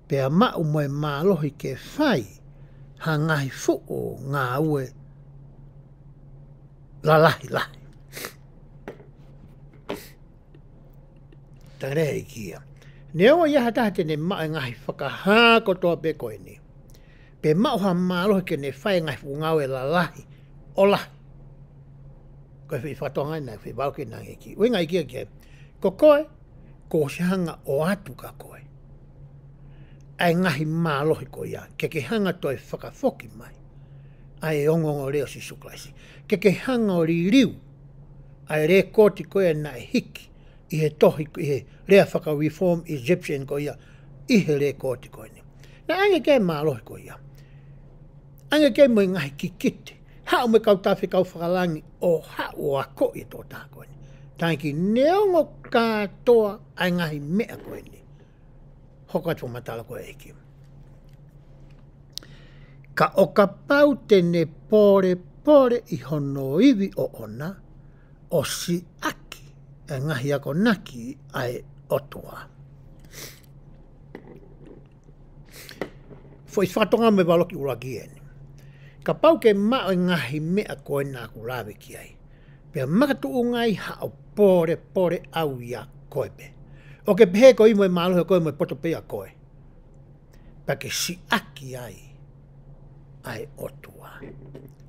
pea maʻu mo e mālohi ke fai ha ngaahi fuʻu ngāue lalahi lahi. Tala ʻe he ʻEiki ia, neongo ʻe ʻi ai ha taha te ne maʻu e ngaahi fakahā kotoa pē ko eni, pe maʻu ha mālohi ke ne fai e ngaahi fuʻu ngāue lalahi ʻo lahi. Ko e foʻi fakatokangaʻi naʻe, foʻi valoki naʻe ʻoange ʻe he ʻEiki. ʻUhinga ʻEiki ia ki ai, ko koe, kuo ʻosi hanga ʻo ʻoatu kia koe ʻa e ngaahi mālohi ko ia, ke ke hanga toe fakafoki mai ʻa e ongoongolelei ʻo Sīsū Kalaisi. Ke ke hanga ʻo liliu ʻa e lēkooti ko ia naʻe hiki ʻi he tohi, ʻi he lea faka-reform Egyptian ko ia, ʻi he lēkooti ko eni. Naʻe ʻoange ki ai e mālohi ko ia. ʻOange ki ai mo e ngaahi kikite. Haʻu mo e kau tā fekau fakalangi ʻo haʻu ʻo akoʻi e tokotaha ko eni. Talaange ki ai, neongo kātoa ʻa e ngaahi meʻa ko eni, hoko atu e fakamatala ko ē ʻa e ʻEiki. Ka ʻo kapau te ne pōlepole ʻi hono ivi ʻoʻona, ʻo siʻaki e ngaahi akonaki ʻa e ʻOtua. Foʻi fakatokangaʻi mo e valoki ʻuluaki eni. Kapau ke maʻu e ngaahi meʻa ko ē naʻa ku lave ki ai, pea makatuʻunga ai haʻo pōlepole ʻau ʻia koe pē, ʻo ke pehē ko e ivi mo e mālohi ʻa koe mo e poto pē ʻa koe, pea ke siʻaki ai ʻa e ʻOtua.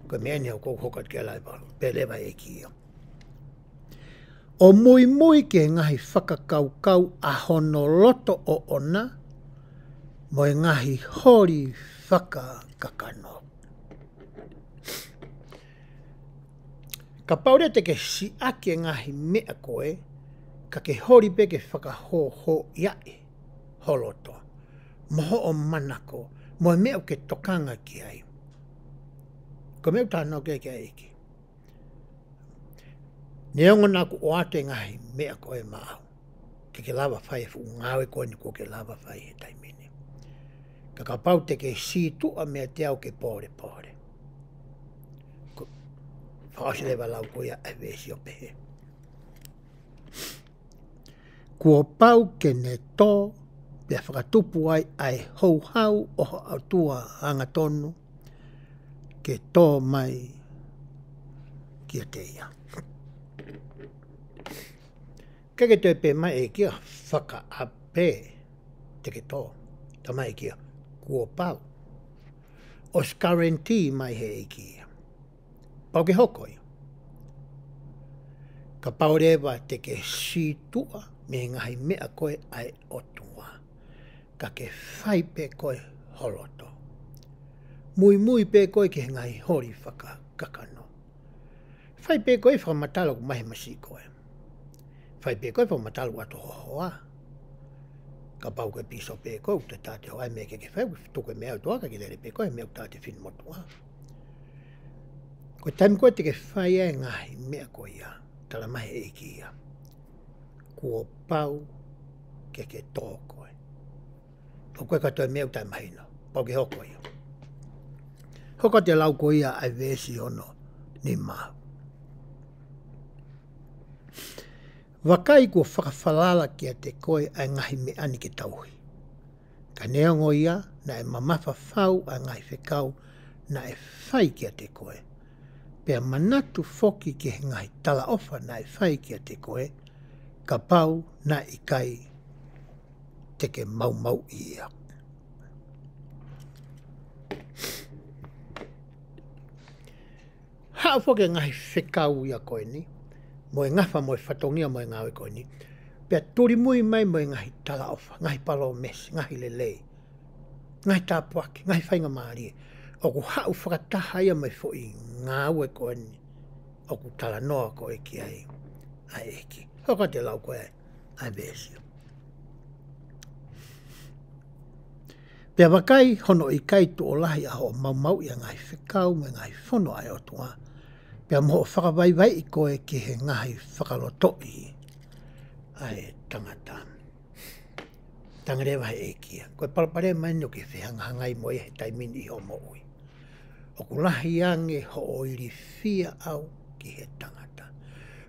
Ko e meʻa eni ʻoku ou hoko atu ki ai, lave valu, pehē leva ʻe he ʻEiki ia, ʻo muimui ki he ngaahi fakakaukau ʻa hono loto ʻoʻona mo e ngaahi holi fakakakano. Kapau leva te ke siʻaki e ngaahi meʻa ko ē, ka ke holi pē ke fakahōhōʻi ʻa ho loto mo hoʻo manako mo e meʻa ʻoku ke tokanga ki ai. Ko e meʻa ʻoku talanoa ki ai e ʻEiki. Neongo naʻa ku ʻoatu e ngaahi meʻa ko ē maʻau ke ke lava fai e fuʻu ngāue ko eni kuo ke lava fai he taimi ni, ka kapau te ke sītuʻa meiate au ke pōlepole. Ko, fakaʻosi leva e lau ko ia ʻa e veesi ʻo pehē, kuo pau ke ne tō, pea fakatupu ai ʻa e houhau ʻo ha ʻOtua angatonu ke tō mai kiate ia. ʻIkai ke toe pehē mai e ʻEiki ia fakaʻapē te ke tō. Talamai ʻe he ʻEiki ia kuo pau. ʻOsi guarantee mai ʻe he ʻEiki ia, pau ke hoko ia. Kapau leva te ke sītuʻa mei he ngaahi meʻa ko ē ʻa e ʻOtua, ka ke fai pē koe ho loto, muimui pē koe ki he ngaahi holi fakakakano. Fai pē koe fakamatala ʻoku ʻomai he masiʻi ko ē. Fai pē koe fakamatala ʻoku ʻoatu ho hoa. Kapau ko e pīsope koe, ʻoku te tā te hoa e meʻa ke ke fai, ʻoku tuku e meʻa ʻa e ʻOtua, ka ke lele pē koe he meʻa ʻoku tā te finemotuʻa. Ko e taimi ko ē te ke fai ai e ngaahi meʻa ko ia, talamai ʻe he ʻEiki ia, kuo pau ke ke tō koe. ʻOku ʻikai ke toe meʻa ʻoku taʻemahino, pau ke hoko ia. Hoko atu e lau ko ia ʻa e veesi hono nima. Vakai, kuo fakafalala kiate koe ʻa e ngaahi meʻa ni ke tauhi. Ka neongo ia, naʻe mamafa fau ʻa e ngaahi fekau naʻe fai kiate koe, pea manatu foki ki he ngaahi talaʻofa naʻe fai kiate koe, kapau naʻe ʻikai te ke maumauʻi ia. Haʻu foki e ngaahi fekau ia ko eni, mo e ngafa mo e fatongia mo e ngāue ko eni, pea tulimui mai mo e ngaahi talaʻofa, ngaahi palōmesi, ngaahi lelei, ngaahi tāpuaki, ngaahi faingamālie, ʻoku haʻu fakataha ia mo e foʻi ngāue ko eni ʻoku talanoa ko ē ki ai ʻa e ʻEiki. Hoko atu e lau ko ē ʻa e veesi. Pea vakai, hono ʻikai tuʻo lahi ʻa hoʻo maumauʻi ʻa e ngaahi fekau mo e ngaahi fono ʻa e ʻOtua, pea mo hoʻo fakavaivaiʻi koe ki he ngaahi fakalotoʻi ʻa e tangata. Talaange leva ʻe he ʻEiki ia, ko e palopalema eni ʻoku ke fehangahangai mo ia he taimi ni ʻi hoʻo moʻui. ʻOku lahi ange hoʻo ilifia ʻau ki he tangata.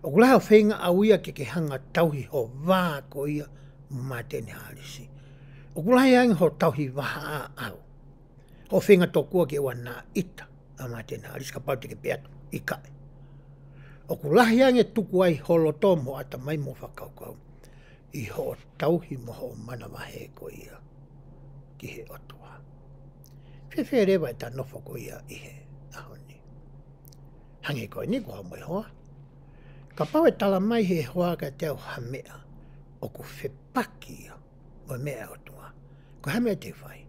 ʻOku lahi hoʻo feinga ʻau ia ke ke hanga ʻo tauhi ho vā ko ia mo Māteni Hālisi. ʻOku lahi ange hoʻo tauhi vahaʻa ʻau. Hoʻo feinga tokua ke ʻoua naʻa ʻita ʻa Māteni Hālisi kapau te ke pehē atu, ʻikai. ʻOku lahi ange tuku ai ho loto mo e ʻatamai mo e fakakaukau ʻi hoʻo tauhi mo hoʻo manavahē ko ia ki he ʻOtua. Fēfē leva ʻeta nofo ko ia ʻi he ʻaho ni? Hangē ko eni, ko au mo e hoa. Kapau ʻe tala mai ʻe he hoa kiate au ha meʻa ʻoku fepaki ia mo e meʻa ʻa e ʻOtua, ko e hā e meʻa te u fai?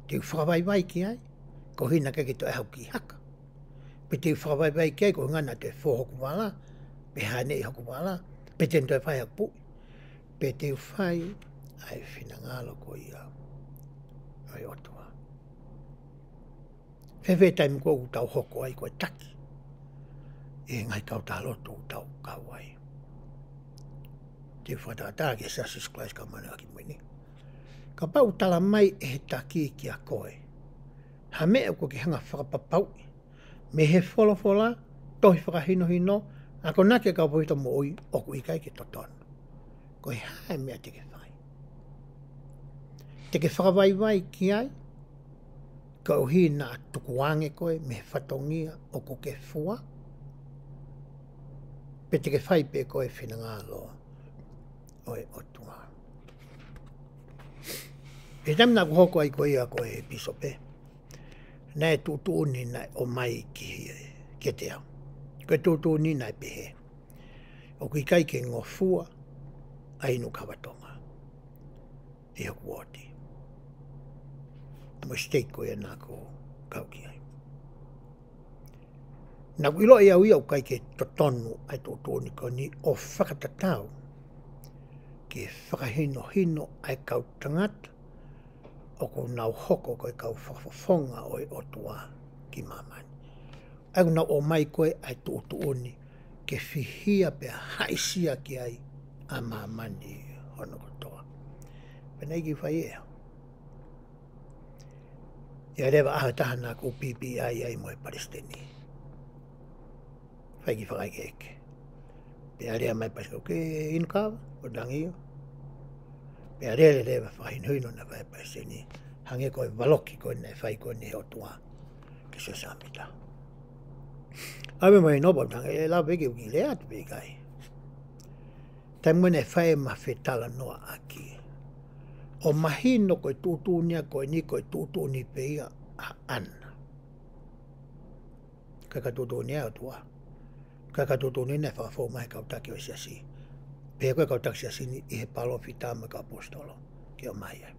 Te u fakavaivai ki ai, koeʻuhi naʻa ke toe haʻu ki haka? Pe te u fakavaivai ki ai koeʻuhi naʻa toe fō hoku vala, pe hāneʻi hoku vala, pe te ne toe fai haku puʻi? Pe te u fai ʻa e finangalo ko ia ʻo e ʻOtua? Fēfē taimi ko ē ʻoku tau hoko ai ko e taki ʻi he ngaahi kautaha lotu ʻoku tau kau ai? Te u fakatātā ki he Siasi ʻo Sīsū Kalaisi ʻo e Kau Māʻoniʻoni ʻi he Ngaahi ʻAho Kimui Ni. Kapau ʻe tala mai ʻe he taki kiate koe ha meʻa ʻoku ke hanga ʻo fakapapauʻi mei he folofola, tohi fakahinohino, akonaki ʻa e kau palōfita moʻui ʻoku ʻikai ke totonu, ko e hā e meʻa te ke fai? Te ke fakavaivai ki ai koeʻuhi naʻa tukuange koe mei he fatongia ʻoku ke fua? Pe te ke fai pē ko e finangalo ʻo e ʻOtua? ʻI he taimi naʻa ku hoko ai ko ia ko e pīsope, naʻe tuʻutuʻuni naʻe ʻomai ki, kiate au. Ko e tuʻutuʻuni naʻe pehē, ʻoku ʻikai ke ngofua ʻa e inu kava Tonga ʻi hoku uooti mo e siteiki ko ia naʻa ku kau ki ai. Naʻa ku ʻiloʻi ʻe au ia ʻoku ʻikai ke totonu ʻa e tuʻutuʻuni ko eni ʻo fakatatau ki he fakahinohino ʻa e kau tangata ʻoku nau hoko ko e kau fakafofonga ʻo e ʻOtua ki māmani. ʻA ia ʻoku nau ʻomai ko ē ʻa e tuʻutuʻuni ke fihia pea haʻisia ki ai ʻa māmani hono kotoa. Pea naʻe ʻikai ke fai ia. ʻI ai leva ʻaho ʻe taha naʻa ku P P I ai mo e palesiteni. Fai e kiʻi fakaʻekeʻeke. Pea lea mai e palesiteni, ʻoku ke inu kava? ʻOku ou tangi ʻio. Pea lele leva e fakahinohino naʻe fai ʻe he palesiteni, hangē ko e valoki ko ē naʻe fai ko eni ʻe he ʻOtua kia Siosefa Sāmita. ʻA ia ʻoku ou mahino, ʻoku ou tangi, ʻe lava pē ke u kiʻi lea atu pe ʻikai? Taimi naʻe fai ai ʻema fetalanoaʻaki, ʻo mahino ko e tuʻutuʻuni ia ko eni ko e tuʻutuʻuni pē ia ʻaʻana. ʻIkai ko e tuʻutuʻuni ia ʻa e ʻOtua. ʻIkai ko e tuʻutuʻuni naʻe fakafou mai ʻe he kau taki ʻo e siasi. Pehē ko e kau taki siasi ni ʻi he palōfita mo e kau ʻaposetolo ke ʻomai ai.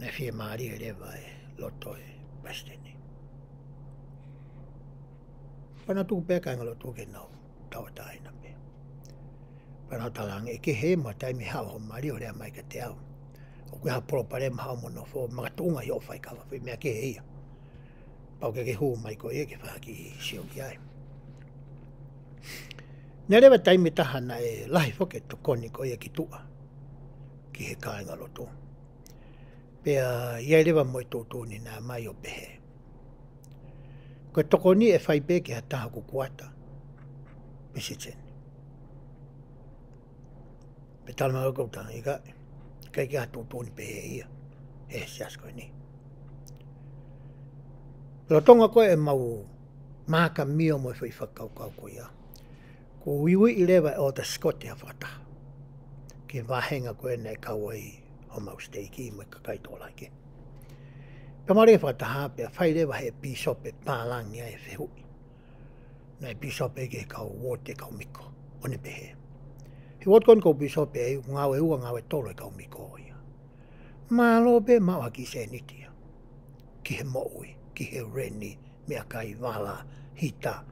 Naʻe fiemālie leva e loto ʻo e palesiteni. Pea nau tuku pē e kāingalotu ke nau tauʻatāina pē. Pea nau talaange, ʻe kehe mo e taimi haʻu hoʻo mali ʻo lea mai kiate au. ʻOku ʻi ai ha palopalema haʻo mo nofo, makatuʻunga ʻi hoʻo fai kava, fai meʻa kehe ia. Pau ke ke hū mai ko ia ke fai ha kiʻi sio ki ai. Naʻe lava e taimi ʻe taha naʻe lahi foki e tokoni ko ia ki tuʻa ki he kāingalotu. Pea ʻi ai leva mo e tuʻutuʻuni naʻe ʻomai ʻo pehē, ko e tokoni ʻe fai pē ki ha taha ʻoku kuata pe siteni. Pea talamai ʻe au, ʻoku ou tangi, ʻikai, ʻikai ke ʻi ai ha tuʻutuʻuni pehē ia ʻe he siasi ko eni. Lolotonga ko ē ʻemau maaka mio mo e foʻi fakakaukau ko ia, kuo uiuiʻi leva ʻe ʻEletā Scott ha fakataha ki he vāhenga ko ē naʻe kau ai homau siteiki mo e kakai tokolahi kehe. Pea mau lele fakataha pea fai leva ʻe he pīsope pālangi ʻa e fehuʻi. Naʻe pīsope ki he kau uooti ʻa e kau miko, ʻo ne pehē, he uooti ko eni ʻoku ou pīsope ai, ngāue ua ngāue tolu e kau miko ia. Mālō pē maʻu ha kiʻi sēniti ia ki he moʻui, ki he reni, meʻakai, vala, hita,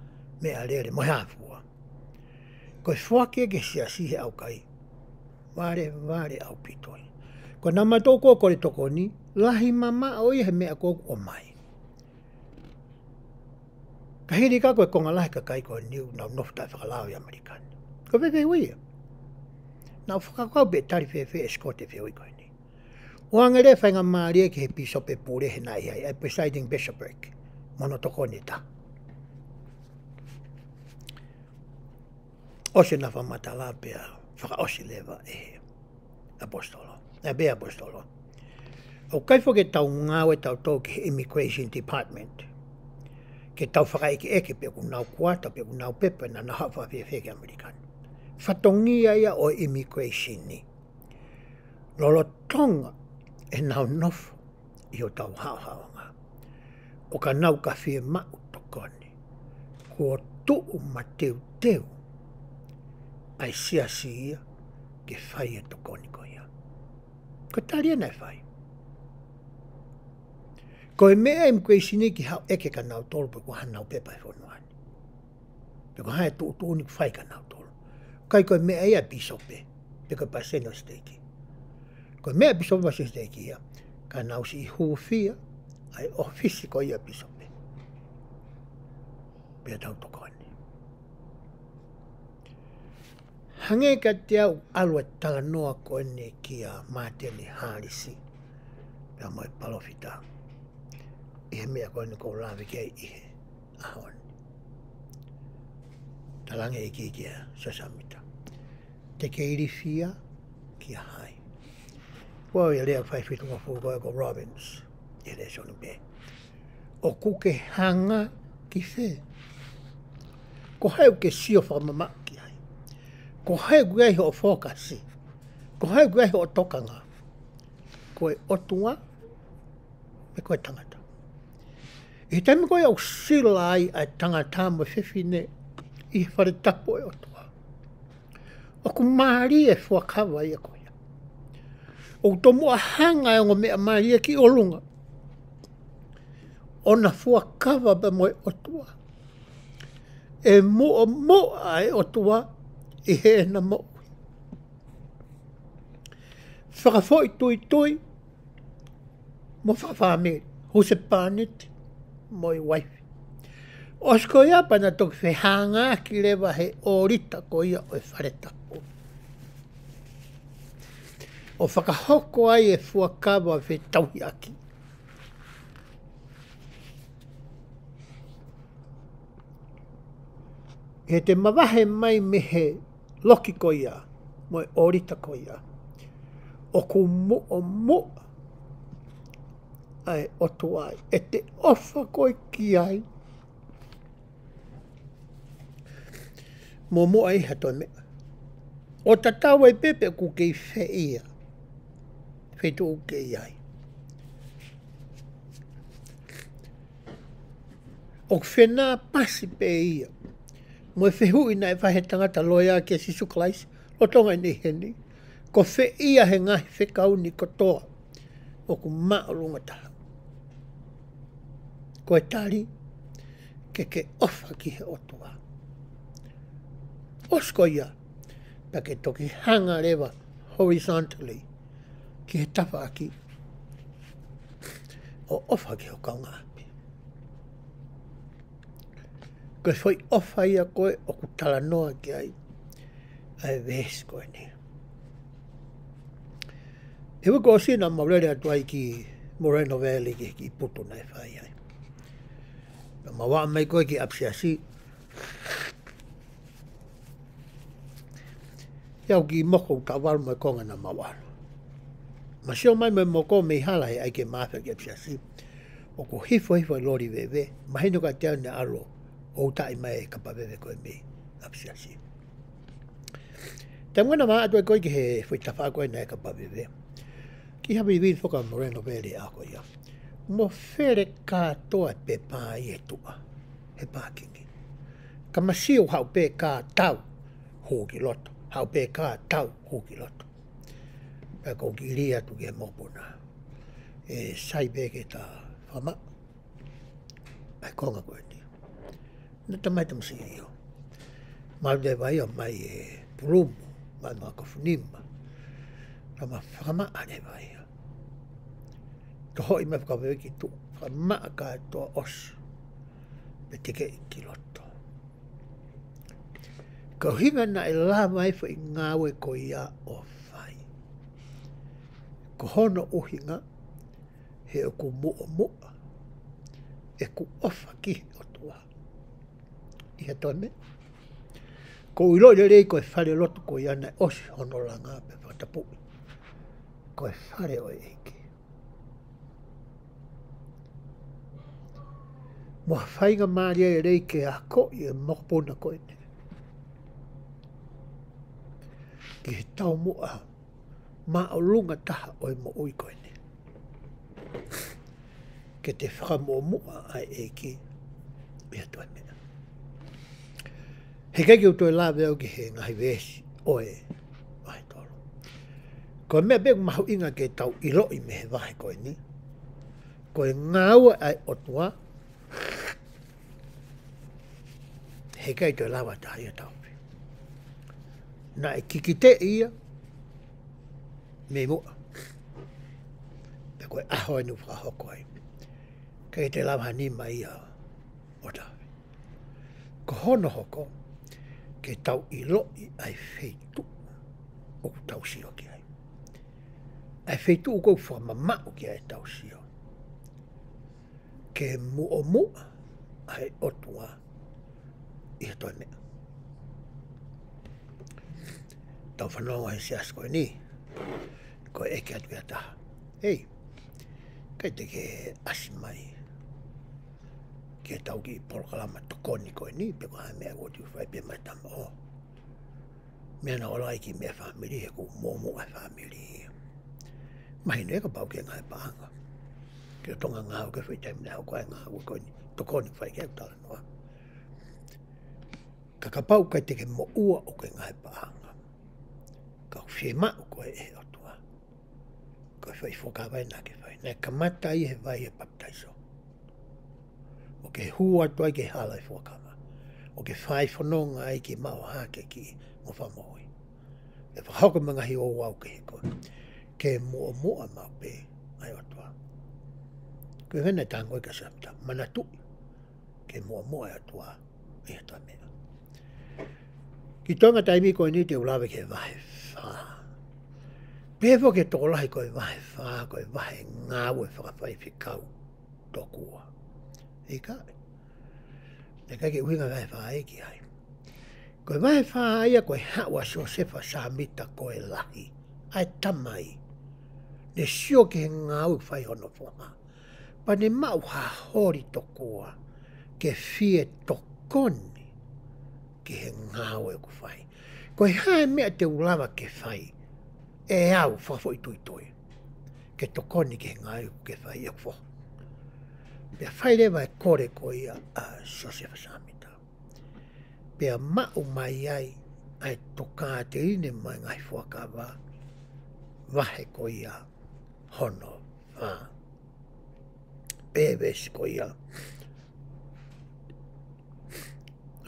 meʻalele, mo e hā fua. Ko e foaki ia ki he siasi ʻe he ʻaukai, valevale ʻaupito ia. Pea naʻa mautolu ko ē kole tokoni, lahi mamaʻo ia he meʻa ko ē ʻoku ʻomai. Ka hili ka ko e konga lahi kakai ko eni ʻoku nau nofo taʻefakalao ʻi ʻAmelika ni. Ko e fehuʻi ia. Naʻa ku fakakaukau pe tali fēfē ʻe Scott e fehuʻi ko eni. ʻOange leva e faingamālie ki he pīsope pule he naʻe ʻi ai, ʻa e presiding bishopric. Mo hono tokoni ʻe taha. ʻOsi ʻena fakamatala pea fakaʻosi leva ʻe he ʻaposetolo. ʻE pehē ʻaposetolo. ʻOku ʻikai foki ke tau ngāue tautolu ki he Immigration Department. Ke tau fakaʻekeʻeke pe ʻoku nau kuata, pe ʻoku nau pepa, naʻa nau haʻu fēfē ki ʻAmelika ni. Fatongia ia ʻo e immigration ni. Lolotonga ʻenau nofo ʻi hotau haʻohaʻonga. ʻOka nau ka fiemaʻu tokoni. Kuo tuʻu mateuteu ʻa e siasi ia ke fai e tokoni ko ia. Ko e tali ia naʻe fai. Ko e meʻa immigration ni ke haʻu ʻeke kia nautolu pe ko e hā ʻenau pepa ʻi he fonua ni. Pe ko e hā e tuʻutuʻuni ʻoku fai kia nautolu. ʻIkai ko e meʻa ia ʻa e pīsope, pe ko e palesiteni ʻo e siteiki. Ko e meʻa ʻa e pīsope mo e palesiteni ʻo e siteiki ia, ka nau siʻi hūfia ʻa e ʻōfisi ko ia ʻa e pīsope. Pea tau tokoni. Hangē kiate au ʻalu e talanoa ko eni kia Māteni Hālisi, pea mo e palōfita. ʻI he meʻa ko eni ʻoku ou lave ki ai ʻi he ʻaho ni. Talaange ʻe he ʻEiki kia Siosefa Sāmita. Te ke ilifia kia hai? Ko e lea fai fitungofulu ko ē ʻa Robbins, ʻi he lēsoni pē. ʻOku ke hanga ki fē? Ko hai ʻoku ke sio fakamamaʻu ki ai? Ko hai ʻoku ʻi ai hoʻo fokasi? Ko hai ʻoku ʻi ai hoʻo tokanga? Ko e ʻOtua, pe ko e tangata? ʻI he taimi ko ia ʻoku sila ai ʻa e tangata mo e fefine ʻi he fale tapu ʻo e ʻOtua, ʻoku mālie e fuakava ia ko ia. ʻOku tomuʻa hanga e ongo meʻa mālie ki ʻolunga, ʻo na fuakava pea mo e ʻOtua. ʻE muʻomuʻa e ʻOtua ʻi heʻena moʻui. Fakafoʻituitui mo fakafāmili, husepāniti mo e uaifi. ʻOsi ko ia pea na toki fehāngaaki leva he ʻōlita ko ia ʻo e fale tapu, ʻo fakahoko ai e fuakava fetauhiʻaki. He te mavahe mai mei he loki ko ia, mo e ʻōlita ko ia, ʻoku muʻomuʻa ʻa e ʻOtua ʻi heʻete ʻofa ko ē ki ai, muʻomuʻa ʻi ha toe meʻa. ʻO tatau ai pē pe ʻoku ke ʻi fē ia, feituʻu ʻoku ke ʻi ai. ʻOku fenāpasi pē ia mo e fehuʻi naʻe fai ʻe he tangata loea kia Sīsū Kalaisi lolotonga ʻene ʻi heni: Ko fē ia he ngaahi fekau ni kotoa ʻoku māʻolunga taha? Ko e tali, ke ke ʻofa ki he ʻOtua. ʻOsi ko ia, pea ke toki hanga leva horizontally ki he tafaʻaki, ʻo ʻofa ki ho kaungāʻapi. Ko e foʻi ʻofa ia ko ē ʻoku talanoa ki ai ʻa e veesi ko eni. He uike kuo ʻosi naʻa mau lele atu ai ki Moreno Valley ki he kiʻi putu naʻe fai ai. Pea mau aʻu mai ko ē ki ʻapisiasi, ʻi heʻeku kiʻi moko ʻoku taʻu valu mo e konga naʻa mau ʻalu. Ma sio mai mo e moko mei hala he ʻai ke ma afe ki ʻapisiasi. ʻOku hifo hifo e loli veve. Mahino kiate au naʻe ʻalu ʻo utaʻi mai e kapa veve ko ē mei ʻapisiasi. Taimi naʻa ma ʻalu atu ai ko ē ki he foʻi tafaʻaki ko ē naʻe kapa veve, kiʻi havili foki ʻa Moreno Valley ʻa ko ia. Mo fele kātoa e pepa ʻi he tuʻa he pākingi. Ka ma sio haʻu pē kā tau hū ki loto, haʻu pē kā tau hū ki loto. Pea ko e kiʻi lī atu ki he mokopuna, ʻe sai pē ke ta fakamaʻa ʻa e konga ko eni. Naʻe tamai tamasiʻi ʻio. Malu te vai ʻo mai e pulumu, mai ma kofunima. Ka ma fakamaʻa leva ia. Tohoʻi mai fakaveve ki tuʻa, fakamaʻa kātoa ʻosi. Pea tekeʻi ki loto. Ko e ʻuhinga naʻe lava ai foʻi ngāue ko ia ʻo fai. Ko hono ʻuhinga, he ʻoku muʻomuʻa ʻeku ʻofa ki he ʻOtua ʻi ha toe meʻa. Ko u ʻiloʻi lelei ko e fale lotu ko ia naʻe ʻosi hono langa pea fakatapuʻi. Ko e fale ʻo e ʻEiki. Mo ha faingamālie lelei ke akoʻi e mokopuna ko eni ki he taumuʻa māʻolunga taha ʻo e moʻui ko eni. Ke te fakamuʻomuʻa ʻa e ʻEiki ʻi ha toe meʻa. He ʻikai ke u toe lave au ki he ngaahi veesi ʻo e vahe tolu. Ko e meʻa pē ʻoku mahuʻinga ke tau ʻiloʻi mei he vahe ko eni, ko e ngāue ʻa e ʻOtua, he ʻikai toe lava taha ia ʻo tauhi. Naʻe kikiteʻi ia mei muʻa. Pea ko e ʻaho eni ʻoku fakahoko ai. ʻIkai toe lava ha nima ia ʻo tauhi. Ko hono hoko, ke tau ʻiloʻi ʻa e feituʻu ʻoku tau sio ki ai. ʻA e feituʻu ʻoku fakamamaʻu ki ai ʻetau sio. Ke muʻomuʻa ʻa e ʻOtua ʻi ha toe meʻa. Tau fanongo he siasi ko eni, ko e ʻeke atu ki ha taha. Hei, ʻikai te ke ʻasi mai ki heʻetau kiʻi polokalama tokoni ko eni, pe ko ha meʻa ʻoku ou fai pē mai tama ʻo. Meʻa naʻa ku ʻalu ai ki he meʻa fāmili, he ʻoku muʻomuʻa e fāmili. Mahino ia kapau ʻoku ke ngāue paʻanga. Ke tonga ngāue ke fai taimi naʻe hoko ai e ngāue ko eni. Tokoni fai ke talanoa. Ka kapau ʻoku ʻikai te ke moʻua ʻoku ke ngāue paʻanga. Ka ʻoku fiemaʻu koe ʻe he ʻOtua. Ko e fai fuakava naʻa ke fai. Naʻe kamata ia he vai ʻo e papitaiso. ʻO ke hū atu ai ki he hala ʻo e fuakava. ʻO ke fai fononga ai ke maʻu ha hake ki mo fakamoʻui. ʻE fakahoko mai e ngaahi ouau kehe ko ē. Ke muʻomuʻa maʻu pē ʻa e ʻOtua. Ko e fēfē naʻe tango ai kia Sāmita. Manatuʻi. Ke muʻomuʻa ʻa e ʻOtua ʻi ha toe meʻa. Ki he toenga taimi ko eni te u lave ki he vahe fā. Pehē foki e tokolahi ko e vahe fā, ko e vahe ngāue fakafaifekau tokua. ʻIkai. Naʻe ʻikai ke ʻuhinga vahe fā ia ki ai. Ko e vahe fā ia ko e haʻu ʻa Siosefa Sāmita ko e lahi. ʻA e tamai. Ne sio ki he ngāue fai hono foha. Pea ne maʻu ha holi tokua ke fie tokoni ki he ngāue ʻoku fai. Ko e hā e meʻa te u lava ke fai ʻe au fakafoʻituitui ke tokoni ki he ngāue ʻoku ke fai ʻi hoku foha. Pea fai leva e kole ko ia ʻa Siosefa Sāmita. Pea maʻu mai ai ʻa e tokāteline mei he ngaahi fuakava vahe ko ia hono fā. Pea veesi ko ia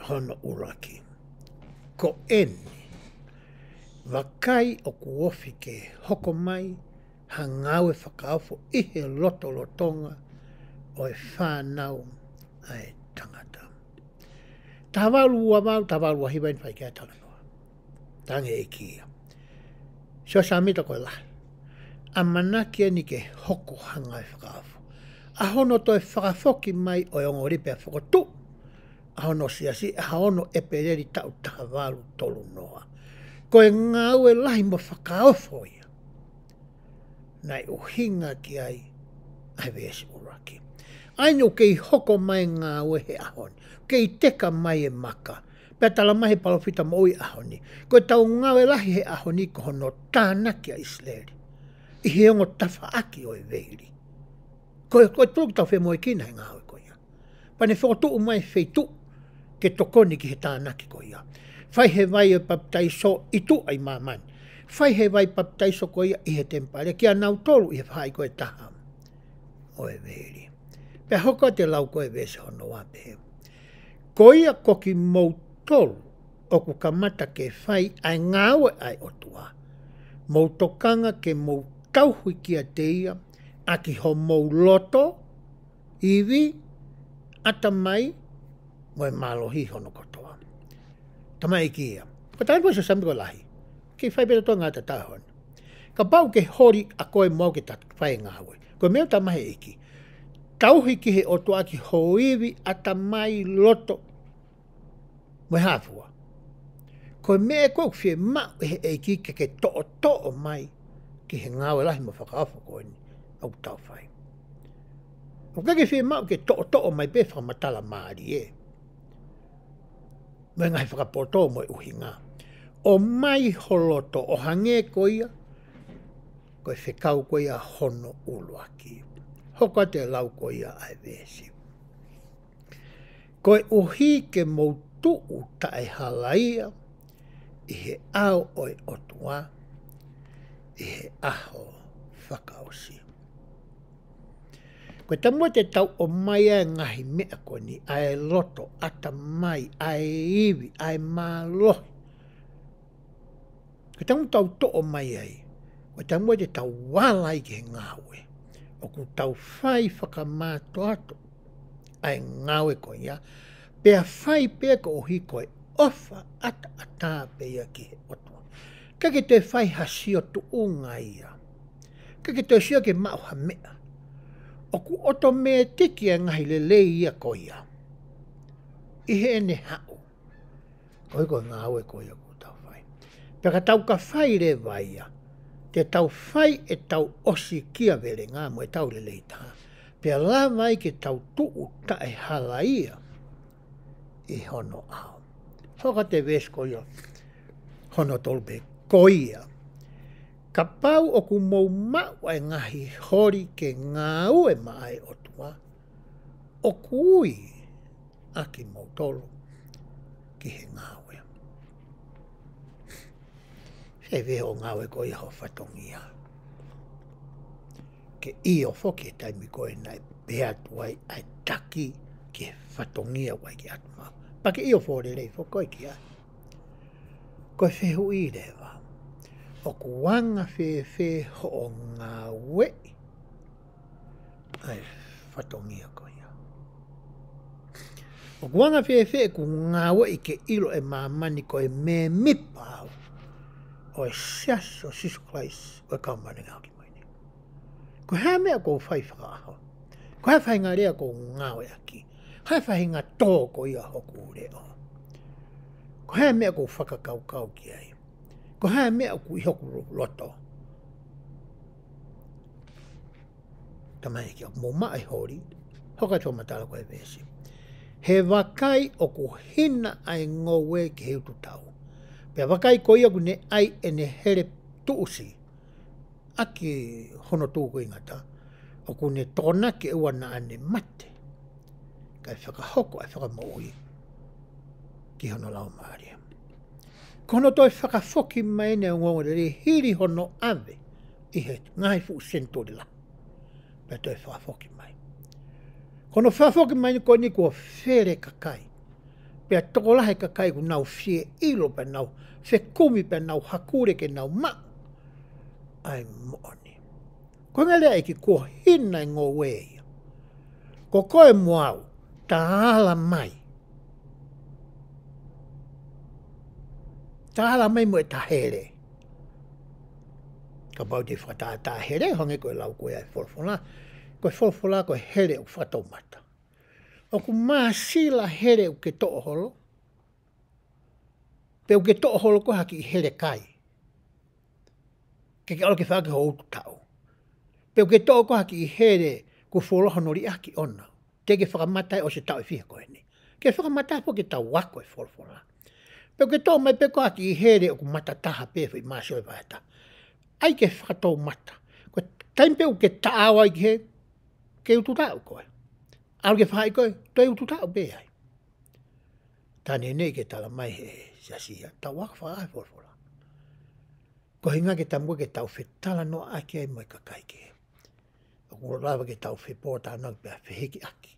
hono ʻuluaki. Ko eni, vakai ʻoku ofi ke hoko mai ha ngāue fakaofo ʻi he lotolotonga ʻo e fānau ʻa e tangata. Taha valu ua valu, taha valu ua hiva eni fai ki ai e talanoa. Tangi e ʻEiki ia. Siosefa Sāmita ko e lahi. ʻAmanaki eni ke hoko ha ngāue fakaofo. ʻA hono toe fakafoki mai ʻo e ongo lī pea fokotuʻu ʻa hono siasi, ʻaho ono ʻEpeleli taʻu taha valu tolu noa. Ko e ngāue lahi mo fakaofo ia. Naʻe ʻuhinga ki ai ʻa e veesi ʻuluaki. ʻA eni ʻoku kei hoko mai e ngāue he ʻaho ni. Kei teka mai e maka. Pea tala mai he palōfita moʻui ʻaho ni. Ko ʻetau ngāue lahi he ʻaho ni ko hono tānaki ʻa ʻIsileli ʻi he ongo tafaʻaki ʻo e veili. Ko e, ko e tolu ʻoku tau femoʻuekina he ngāue ko ia. Pea ne fokotuʻu mai e feituʻu ke tokoni ki he tānaki ko ia. Fai he vai ʻo e papitaiso ʻi tuʻa ʻi māmani. Fai he vai papitaiso ko ia ʻi he temipale kia nautolu ʻi he faʻahi ko e taha ʻo e veili. Pea hoko atu e lau ko e veesi hono ua pehē. Ko ia ko kimoutolu ʻoku kamata ke fai ʻa e ngāue ʻa e ʻOtua. Mou tokanga ke mou tauhi kiate ia ʻaki homou loto, ivi, ʻatamai, mo e mālohi hono kotoa. Tamaiki ia. Ko e taimi ko ē ʻoku ʻi ai e sami ko e lahi. Kei fai pē ʻa e ngaahi tatau honi. Kapau ʻoku ke holi ʻa koe mo au ke ta fai e ngāue. Ko e meʻa ʻoku tala mai ʻe he ʻEiki. Tauhi ki he ʻOtua ʻaki ho ivi, ʻatamai, loto, mo e hā fua. Ko e meʻa ko ē ʻoku fiemaʻu ʻe he ʻEiki ke ke toʻotoʻo mai ki he ngāue lahi mo fakaofo ko eni ʻoku tau fai. ʻOku ʻikai ke fiemaʻu ke toʻotoʻo mai pē fakamatala mālie mo e ngaahi fakapoto mo e ʻuhinga. ʻOmai ho loto ʻo hangē ko ia, ko e fekau ko ia hono ʻuluaki. Hoko atu e lau ko ia ʻa e veesi. Koeʻuhi ke mou tuʻu taʻehalaia ʻi he ʻao ʻo e ʻOtua, ʻi he ʻaho fakaʻosi. Ko e taimi ʻoku te tau ʻomai ai e ngaahi meʻa ko eni, ʻa e loto, ʻatamai, ʻa e ivi, ʻa e mālohi. Ko e taimi ʻoku tau toʻo mai ai, ko e taimi ʻoku te tau ala ai ki he ngāue. ʻOku tau fai fakamātoato ʻa e ngāue ko ia, pea fai pē koeʻuhi ko e ʻofa ʻataʻatā pē ia ki he ʻOtua. ʻIkai ke toe fai ha sio tuʻunga ia. ʻIkai ke toe sio ke maʻu ha meʻa. ʻOku ʻotomētiki e ngaahi lelei ia ko ia ʻi heʻene haʻu. Ko e ko e ngāue ko ia ʻoku tau fai. Pea ka tau ka fai leva ia, te tau fai ʻetau ʻosikiavelenga mo ʻetau lelei taha. Pea lava ai ke tau tuʻu taʻehalaia ʻi hono ʻao. Hoko atu e veesi ko ia hono tolu pē. Ko ia, kapau ʻoku mou maʻu ʻa e ngaahi holi ke ngāue maʻa e ʻOtua, ʻoku ui ʻa kimoutolu ki he ngāue. Fēfē hoʻo ngāue ko ia ho fatongia? Ke ʻio foki e taimi ko ē naʻe pehē atu ai ʻa e taki ki he fatongia ʻoku ʻai ke atu mau. Pea ke ʻio foʻi lelei foki ko ē ki ai. Ko e fehuʻi leva, ʻoku anga fēfē hoʻo ngāueʻi ʻa e fatongia ko ia? ʻOku anga fēfē ʻeku ngāueʻi ke ʻilo ʻe māmani ko e mēmipa au ʻo e Siasi ʻo Sīsū Kalaisi ʻo e Kau Māʻoniʻoni ʻi he Ngaahi ʻAho Kimui Ni? Ko e hā e meʻa ʻoku ou fai fakaʻaho? Ko e hā e faʻahinga lea ʻoku ou ngāueʻaki? Hā e faʻahinga tō ko ia hoku leʻo? Ko e hā e meʻa ʻoku ou fakakaukau ki ai? Ko e hā e meʻa ʻoku ʻi hoku loto? Tamaiki, ʻoku mou maʻu e holi, hoko atu e fakamatala ko e veesi. He vakai ʻoku hina ʻa e ngoue ki he ututaʻu. Pea vakai ko ia ʻoku ne ʻai ʻene hele tuʻusi ʻaki hono tuʻu ko e ngata, ʻoku ne tokonaki ʻe ua naʻa ne mate, kae fakahoko ʻa e fakamoʻui ki hono laumālie. Ko hono toe fakafoki mai ʻene ongoongolelei hili hono ʻave ʻi he ngaahi fuʻu senituli lahi. Pea toe fakafoki mai. Ko hono fakafoki mai ko eni kuo fele kakai. Pea tokolahi kakai kuo nau fie ʻilo, pea nau fekumi, pea nau hakule ke nau maʻu ʻa e moʻoni. Ko e ngaahi lea ʻEiki, kuo hina e ngoue ia. Ko koe mo au, ta ala mai. Ta ala mai mo e ta hele. Kapau te fakatātā hele, hangē ko e lau ko ia ʻa e folofola. Ko e folofola ko e hele ʻoku fakatoumata. ʻOku māsila hele ʻoku ke toʻo holo. Pe ʻoku ke toʻo holo koe ha kiʻi hele kai. Ke ke ʻalu ke fai ʻaki ho ututaʻu. Pe ʻoku ke toʻo koe ha kiʻi hele kuo fuoloa hono liʻaki ʻona. Te ke fakamata ai ʻosi e taʻu ʻe fiha ko eni. Ke fakamata ai foki ke tau ako e folofola. Pe ʻoku ke toʻo mai pē koe ha kiʻi hele ʻoku mata taha pē foʻi māsila ʻe vahe taha. ʻAi ke fakatoumata. Ko e taimi pē ʻoku ke taʻau ai ki he, ke ututaʻu koe. ʻAlu ke fai koe, toe ututaʻu pē ai. Tā neʻineʻi ke tala mai he siasi ia, tau ako fakaʻaho e folofola. Ko e ʻuhinga ke tamu ke tau fetalanoaʻaki ai mo e kakai kehe. ʻOku lava ke tau fepōtalanoaʻaki pea fehikiʻaki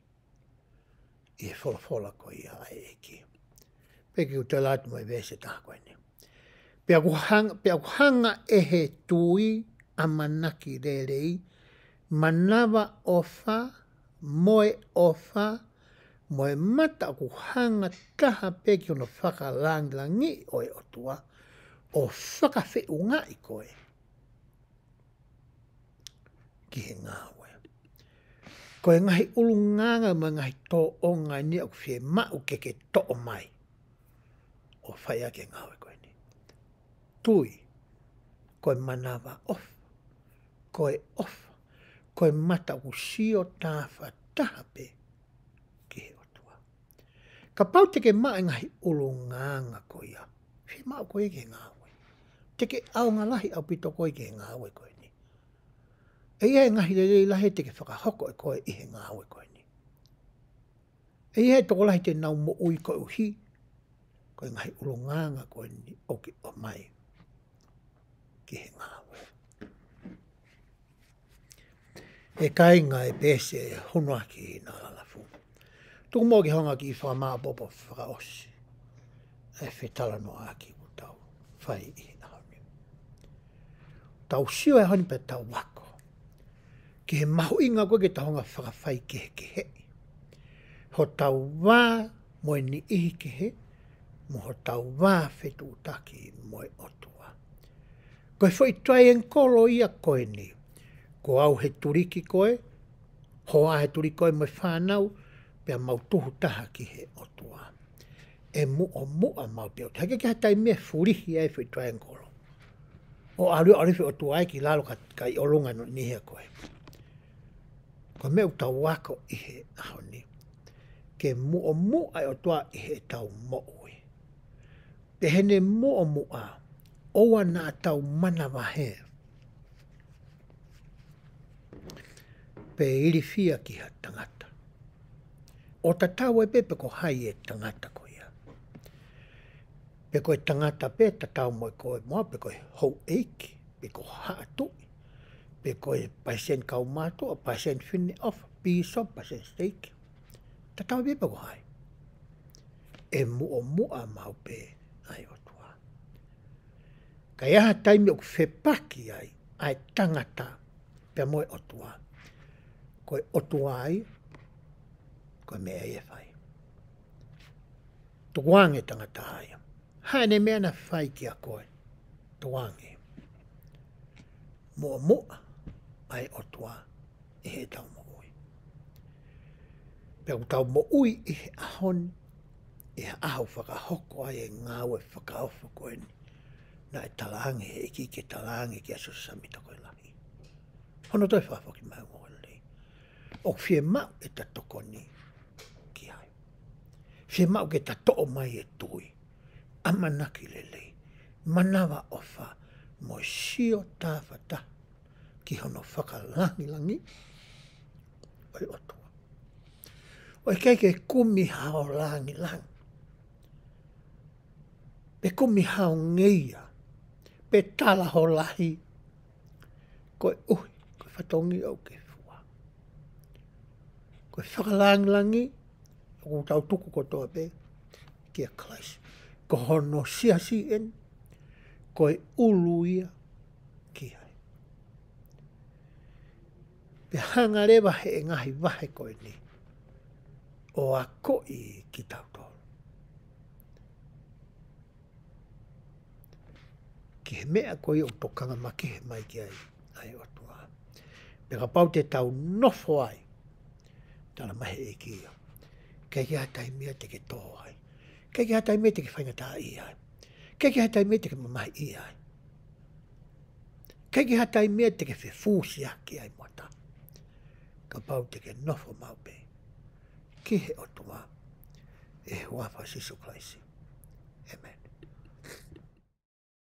ʻi he folofola ko ia ʻa e ʻEiki. Pea ke u toe lau atu mo e veesi ʻe taha ko eni. Pea ʻoku hanga, pea ʻoku hanga ʻe he tui, ʻamanaki lelei, manavaʻofa, mo e ʻofa, mo e mata ʻoku hanga taha pē ki hono fakalangilangiʻi ʻo e ʻOtua, ʻo fakafeʻungaʻi koe ki he ngāue. Ko e ngaahi ʻulungaanga mo e ngaahi tōʻonga eni ʻoku fiemaʻu ke ke toʻo mai ʻo fai ʻaki e ngāue ko eni. Tui, ko e manavaʻofa, ko e ʻofa, ko e mata ʻoku sio tāfataha pē ki he ʻOtua. Kapau te ke maʻu e ngaahi ʻulungaanga ko ia, fiemaʻu koe ki he ngāue. Te ke ʻaonga lahi ʻaupito koe ki he ngāue ko eni. ʻE ʻi ai e ngaahi lelei lahi te ke fakahoko ʻe koe ʻi he ngāue ko eni. ʻE ʻi ai e tokolahi te nau moʻui koeʻuhi ko e ngaahi ʻulungaanga ko eni ʻoku ke ʻomai ki he ngāue. ʻE kāinga, ʻe pehē ʻe Hunuaki Nalalafu. Tuku muʻa ke hanga ki he fakamāʻopoʻopo fakaʻosi ʻa e fetalanoaʻaki ʻoku tau fai ʻi he ʻaho ni. Tau sio he ʻaho ni pea tau ako ki he mahuʻinga ko ē ke tau hanga fakafaikehekeheʻi hotau vā mo e niʻihi kehe, mo hotau vā fetuʻutaki mo e ʻOtua. Ko e foʻi triangle ia ko eni. Ko au he tuliki ko ē, hoa he tuliki ko ē mo e fānau, pea mau tuhu taha ki he ʻOtua. ʻE muʻomuʻa maʻu pē ʻOtua. Heʻikai ke ʻi ai ha taimi ʻe fulihi ai e foʻi triangle. ʻO ʻalu ʻalu e foʻi ʻOtua ia ki lalo ka, ka ʻi ʻolunga ʻo e niʻihi ko ē. Ko e meʻa ʻoku tau ako ʻi he ʻaho ni. Ke muʻomuʻa e ʻOtua ʻi heʻetau moʻui. Pea ʻi heʻene muʻomuʻa, ʻoua naʻa tau manavahē pe ilifia ki ha tangata. ʻO tatau ai pē pe ko hai e tangata ko ia. Pe ko e tangata pē tatau mo koe mo au, pe ko e houʻeiki, pe ko haʻa tuʻi, pe ko e palesiteni kaumātuʻa, palesiteni Fineʻofa, pīsope, palesiteni siteiki. Tatau ai pē pe ko hai. ʻE muʻomuʻa maʻu pē ʻa e ʻOtua. Ka ʻi ai ha taimi ʻoku fepaki ai ʻa e tangata pea mo e ʻOtua, ko e ʻOtua ia, ko e meʻa ia ʻe fai. Tukuange tangata ia. Hā ʻene meʻa naʻa fai kia koe? Tukuange. Muʻomuʻa ʻa e ʻOtua ʻi heʻetau moʻui. Pea ʻoku tau moʻui ʻi he ʻaho ni, ʻi he ʻaho fakahoko ai e ngāue fakaofo ko eni naʻe talaange he ʻEiki ke talaange kia Siosefa Sāmita ko e lahi. Hono toe fakafoki mai ʻo e ongoongolelei. ʻOku fiemaʻu ʻeta tokoni ki ai. Fiemaʻu ke ta toʻo mai e tui, ʻamanaki lelei, manavaʻofa, mo e sio tāfataha ki hono fakalangilangiʻi ʻo e ʻOtua. ʻOku ʻikai ke kumi hao langilangi, pe kumi hao ngeia, pe tala ho lahi, koeʻuhi ko e fatongia ʻoku ke fua. Ko e fakalangilangi ʻoku tau tuku kotoa pē kia Kalaisi. Ko hono siasi eni, ko e ʻulu ia ki ai. Pea hanga leva he ngaahi vahe ko eni ʻo akoʻi kitautolu ki he meʻa ko ia ʻoku tokanga makehe mai ki ai ʻa e ʻOtua. Pea kapau te tau nofo ai, tala mai he ʻEiki ia, ʻikai ke ʻi ai ha taimi ia te ke tō ai. ʻIkai ke ʻi ai ha taimi ia te ke faingataʻaʻia ai. ʻIkai ke ʻi ai ha taimi ia te ke mamahiʻia ai. ʻIkai ke ʻi ai ha taimi ia te ke fefusiaki ai mo ha taha. Kapau te ke nofo maʻu pē ki he ʻOtua, ʻi he huafa ʻo Sīsū Kalaisi. ʻĒmeni.